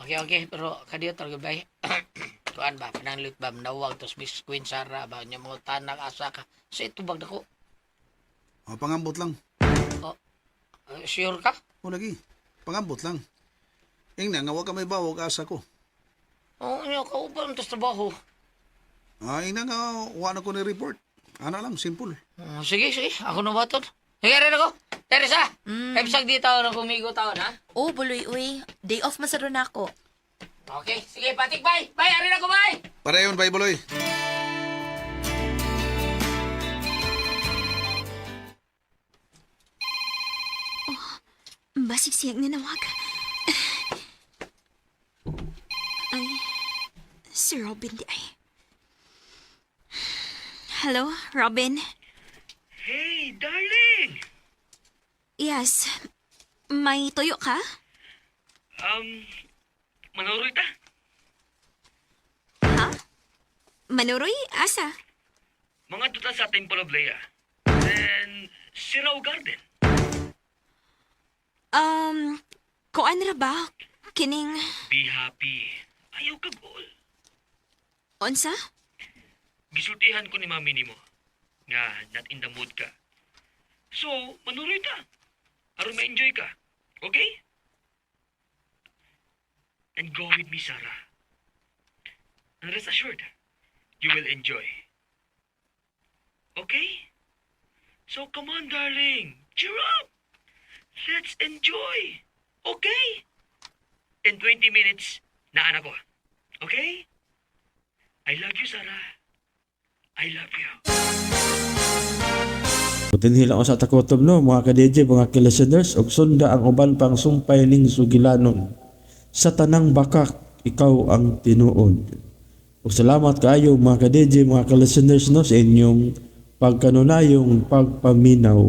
Okay, okay. Pero kadiyo talaga, bay. Kuan ba, pananglit ba, manawag, tos Miss Queen Sarah ba, niya mga tanak, asa ka. Sa itubag na ko. Oh, pangambot lang. Oh, sure ka? O lagi, pangambot lang. Ingna, nga wa ka may bawog asa ko. Oo, niya, kauban, tos trabaho. Ah, ingna nga, wa na ko ni report. Ana lang, simple. Oh, sige, sige. Ako na ba ito? Sige, rin ako. Teresa, mm. Di taon na kumigo taon, ha? Oh, buloy, uy. Day off man sa ron ako. Okay, sige, patik, bye. Bye, arin ako, bye. Pareyon, bye, buloy. Basig siyang nanawag. Ay, si Robin di ay. Hello, Robin. Hey, darling! Yes, may tuyo ka? Manuroy ta. Ha? Manuroy, asa? Mga tuta sa Temple of Leia. Then, Sirao Garden. Kuan ra ba? Kining, Be happy. Ayaw ka goal. onsa? Gisultihan ko ni mami nimo nga not in the mood ka. So, manuroy ta. Aron ma-enjoy ka. Okay? And go with me, Sarah. And rest assured, you will enjoy. Okay? So come on, darling. Cheer up. Let's enjoy. Okay? In 20 minutes, naan ako. Okay? I love you, Sarah. I love you. Putinhila ko sa takotob no, mga ka-DJ, mga ka-listeners, og sunda ang uban pang sumpay ning sugilanon. Sa tanang bakak, ikaw ang tinuod. Ug salamat kaayo mga ka-DJ, mga ka-listeners no, sa inyong pagkanunayong pagpaminaw.